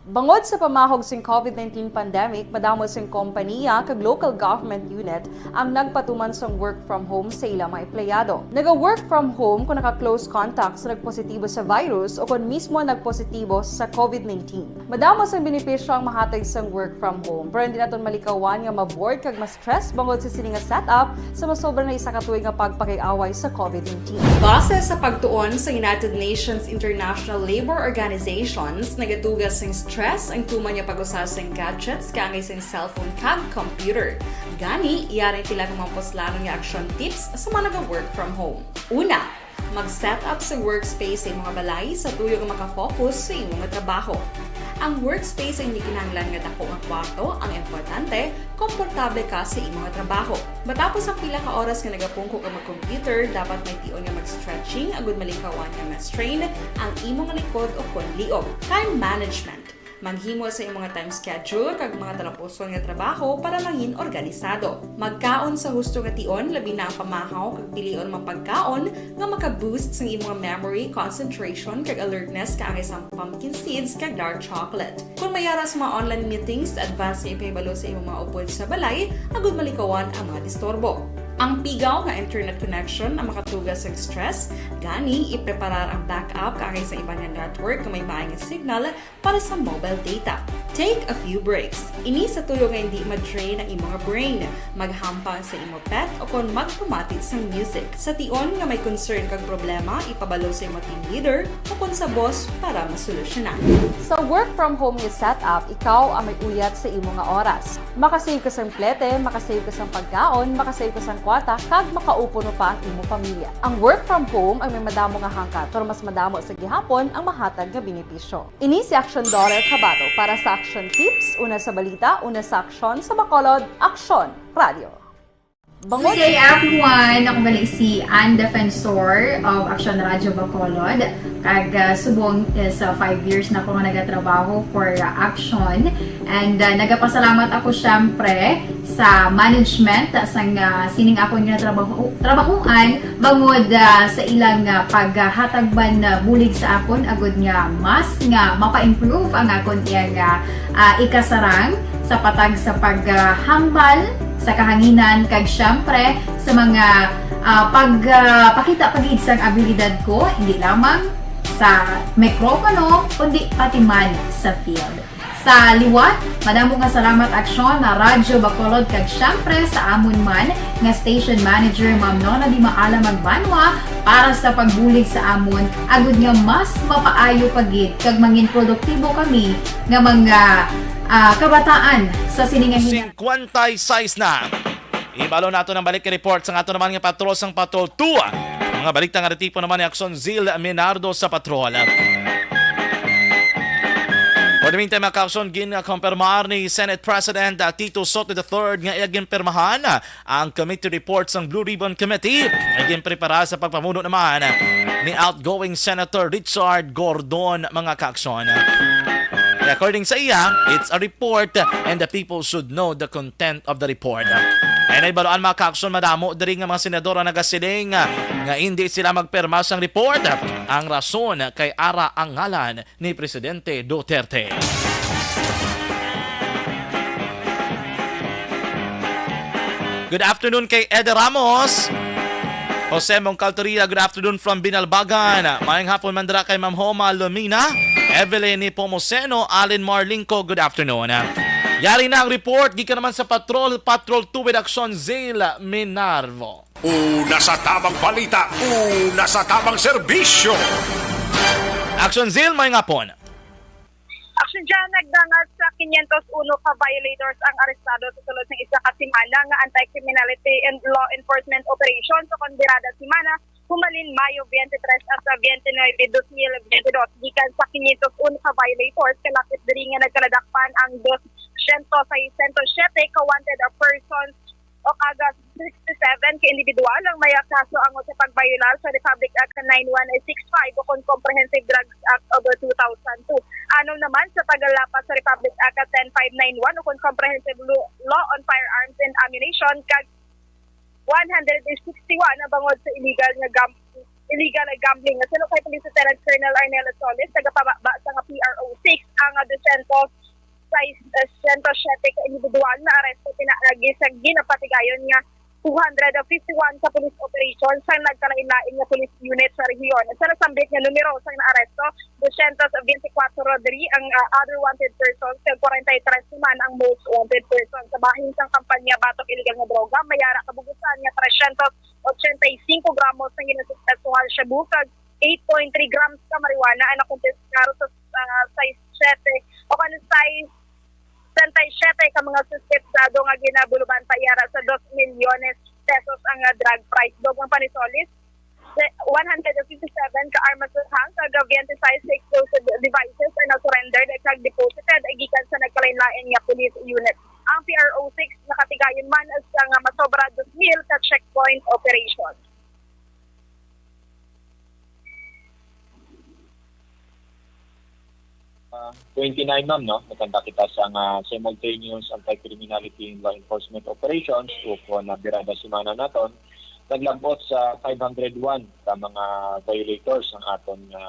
Bangod sa pamahog sing COVID nineteen pandemic, madamo sing kompanya kag local government unit ang nagpatuman sang work from home sa ila mga empleyado. Naga-work from home kon naka-close contact sa nagpositibo sa virus o kon mismo nagpositibo sa COVID nineteen. Madamo sang benepisyo ang mahatag sang work from home, pero hindi naton malikawan nga ma-bored kag ma-stress bangod sa sini nga setup sa masobra na isa ka tuig nga pagpakig-away sa COVID nineteen. Base sa pagtuon sa United Nations International Labour Organizations, nagaduga sing stress ang tuman nga pag-usa sing gadgets kaangay sing cellphone kag computer. Gani, yari ang pila ka mga puslanon nga action tips sa mga naga-work from home. Una, mag-set up sa workspace sa imong balay sa tuyo nga maka-focus sa imo nga trabaho. Ang workspace ang hindi kinahanglan nga dako nga kwarto, ang importante, komportable ka sa imo nga trabaho. Matapos ang pila ka oras nga nagapungko ka mag-computer, dapat may tion nga mag-stretching agud malikawan nga ma-strain ang imo nga likod o kon liog. Time management. Maghimo sa imong time schedule kag mga talapuson nga trabaho para mangin organisado. Magkaon sa husto nga tion, labi na ang pamahaw kag pilion mga pagkaon nga maka-boost sang imong memory, concentration, kag alertness kaangay sang pumpkin seeds kag dark chocolate. Kung may ara sa mga online meetings, advance nga ipahibalo sa imong mga upod sa balay agud malikawan ang mga disturbo. Ang pigaw nga internet connection ang makatuga sa stress, gani ipreparar ang backup kaangay sa iban nga network nga may maay nga signal para sa mobile data. Take a few breaks. Ini sa tuyo nga hindi ma-drain ang imong brain. Maghampang sa imo pet o kon magpamati sang music. Sa tion nga may concern kag problema, ipabalo sa imo team leader o kon sa boss para masolusyonan. Sa work from home nga setup, ikaw ang may uyat sa imo nga oras. Makasave ka sang plete, makasave ka sang pagkaon, makasave ka sang kwarta, kag makaupo pa ang imo pamilya. Ang work from home ang may madamo nga hangkat, pero mas madamo sa gihapon ang mahatag nga benepisyo. Ini si Action Daughter Kabato para sa Action Tips, una sa balita, una sa aksyon, sa Bacolod, Aksyon Radio. Bangod Good day, everyone. Ako bali si Ann Defensor of Action Radio Bacolod. Kag, ah, subong is, ah, five years na ako nga nagatrabaho for, ah, Action. And, ah, nagapasalamat ako, syempre, sa management, ah, sang, ah, sining akon nga trabaho, trabahuan, bangod, ah, sa ilang, ah, paghatag man, ah, bulig sa akon, agud nga mas nga mapa-improve ang akon iyang, ah, ah, ikasarang sa patag sa paghambal sa kahanginan, kag, syempre, sa mga, ah, pag, ah, pakita pa gid sang abilidad ko, hindi lamang sa mikropono, kundi pati man sa field. Sa liwat, madamo nga salamat, Aksyon, na Radyo Bacolod, kag syempre sa amon man nga station manager, Ma'am Nona Di Maala Magbanwa, para sa pagbulig sa amon, agud nga mas mapaayo pa gid kag mangin produktibo kami nga mga, ah, kabataan sa sini nga hina- Cinquenta y seis na. Ibalo nato ang balik report sa ato naman nga patrol sang Patrol two. Mga balita nga retipo naman ni Aksyon Zil Minardo sa Patrol. For the meantime, mga ka-aksyon, ginkumpirmar ni Senate President, ah, Tito Soto the third nga iya ginpirmahan, ah, ang committee report sang Blue Ribbon Committee nga ginprepara sa pagpamuno naman ni outgoing Senator Richard Gordon, mga ka-aksyon. According sa iya, it's a report and the people should know the content of the report. Ay naibaluan, mga ka-aksyon, madamo diri nga mga senador ang nagasiling nga hindi sila magpirma sang report. Ang rason kay ara ang ngalan ni Presidente Duterte. Good afternoon kay Ede Ramos. Jose Moncalteria, good afternoon from Binalbagan. Maayong hapon man dira kay Ma'am Homa Lumina, Evelyn Nepomuceno, Allen Marlingco, good afternoon. Yari na ang report gikan naman sa Patrol, Patrol two with Aksyon Zil Minarvo. Una sa tamang balita, una sa tamang serbisyo. Aksyon Zil, maayong hapon. Aksyon Jan, nagdangat sa quinientos uno ka violators ang arestado sa sulod sang isa ka semana nga anti-criminality and law enforcement operation sa kon birada semana, humalin Mayo twenty-three hasta twenty-nine, dos mil twenty-dos, gikan sa quinientos uno ka violators kalapit diri nga nagkaladakpan ang dosyentos sesenta y siyete ka wanted persons o kaga sixty-seven ka individual ang may kaso angot sa pagbayolar sa Republic Act nine one six five o kon Comprehensive Drugs Act of two thousand two. Anom naman sa paglapas sa Republic Act ten five nine one o kon Comprehensive Lo-, Law on Firearms and Ammunition, kag one hundred sixty-one ang bangod sa illegal nga gam-, illegal nga gambling. Suno kay Police Lieutenant Colonel Arnel Solis, nagapababa sa nga P R O six ang dosyentos sesenta y siyete ka individual na aresto pinaagi sa ginapatigayon nga two hundred fifty-one ka police operation sang nagkalain-lain nga police unit sa rehiyon. Sa nasambit nga numero sang naaresto, dosyentos biyente kwatro diri ang, ah, other wanted persons, kag kwarenta y tres naman ang most wanted person. Sa bahin sang kampanya batok illegal nga droga, may ara kabugusan nga tresyentos ochenta y singko gramos ang ginasuktas nga shabu, kag eight point three grams ka marijuana ang nakumpiskar sa, ah, sesenta y siyete o kon sesenta y siyete ka mga suspetsado nga ginabuluban pa yara sa dos milyones pesos ang, ah, drug price. Dugang pa ni Solis, se-, one hundred fifty-seven ka armas sa hang kag twenty-six explosive devices ang na-surrender kag deposited gikan sa nagkalain-lain nga police unit. Ang P R O six nakatigayon man sa nga masobra dos mil ka checkpoint operation. twenty-nine, ma'am, no? Nagkanta kita sa nga simultaneous anti-criminality and law enforcement operations o kon na birada semana naton, naglabot sa five hundred one ka mga violators ang aton nga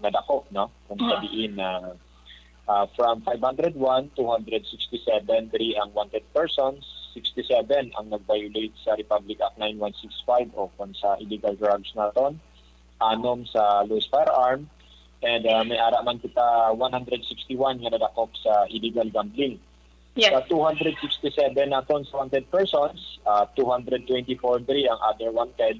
nadakop, no? Kung sa diin na, ah, from five hundred one, two hundred sixty-seven diri ang wanted persons, sixty-seven ang nag-violate sa Republic Act nine one six five o kon sa illegal drugs naton, anom sa loose firearm, and, ah, may ara man kita one hundred sixty-one nga nadakop sa illegal gambling. Yes. Sa two hundred sixty-seven naton sa wanted persons, ah, two hundred twenty-four diri ang other wanted,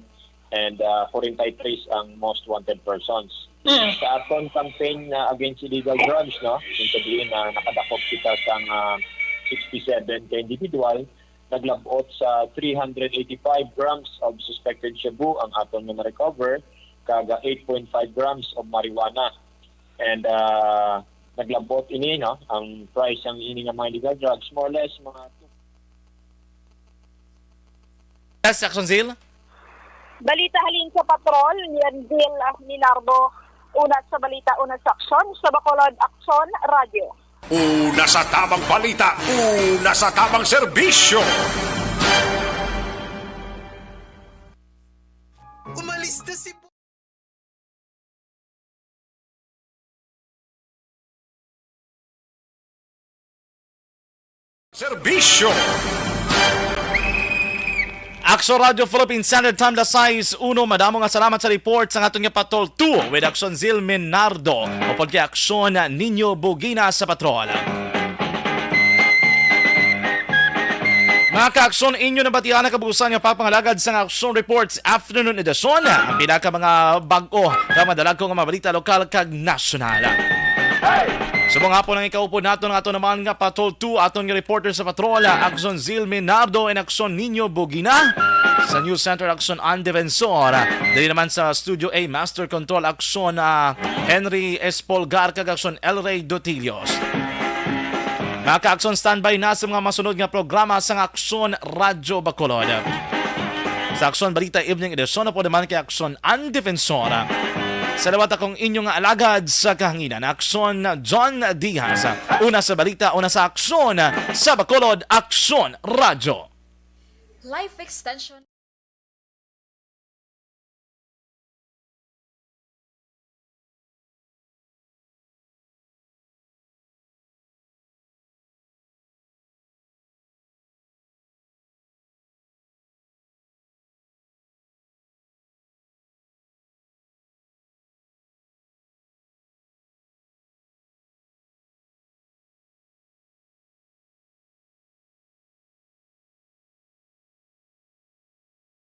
and, ah, forty-three ang most wanted persons. Mm. Sa aton campaign, ah, against illegal drugs, no, kung sabihin na nakadakop kita sang, ah, sixty-seven ka individual, naglabot sa three hundred eighty-five grams of suspected shabu ang aton nga na-recover, kag eight point five grams of marijuana. And, ah, naglabot ini, no, ang price sang ini nga mga illegal drugs, more or less, mga Yes, Action Zeal. Balita halin sa patrol, ni Anvil, ah, Minardo. Una sa balita, una sa aksyon, sa Bacolod Aksyon Radyo. Una sa tamang balita, una sa tamang serbisyo. Umalis na si Serbisyo. Aksyon Radyo Philippine Standard Time, las sais uno. Madamo nga salamat sa report sa aton nga Patrol two with Aksyon Zil Minardo upod kay Aksyon Ninyo Bugina sa Patrol. Mga ka-aksyon, inyo nabatian ang kabuusan nga pagpangalagad sang Aksyon Reports Afternoon Edition. Ang pinaka mga bag-o nga madala ko nga mga balita lokal kag nasyonal. Subong hapon ang ikaupod naton, ato naman nga Patrol two, aton nga reporter sa patrol, Aksyon Zil Minardo and Aksyon Ninyo Bugina. Sa News Center, Aksyon Ann Defensor. Diri naman sa Studio A, Master Control, Aksyon, ah, Henry Espolgar kag Aksyon Elray Dotilios. Mga ka-aksyon, standby na sa mga masunod nga programa sang Aksyon Radyo Bacolod. Sa Aksyon Balita Evening Edition, upod naman kay Aksyon Ann Defensor. Sa liwat, akong inyo nga alagad sa kahanginan, Aksyon John Diaz. Una sa balita, una sa aksyon, sa Bacolod Aksyon Radyo. Life extension.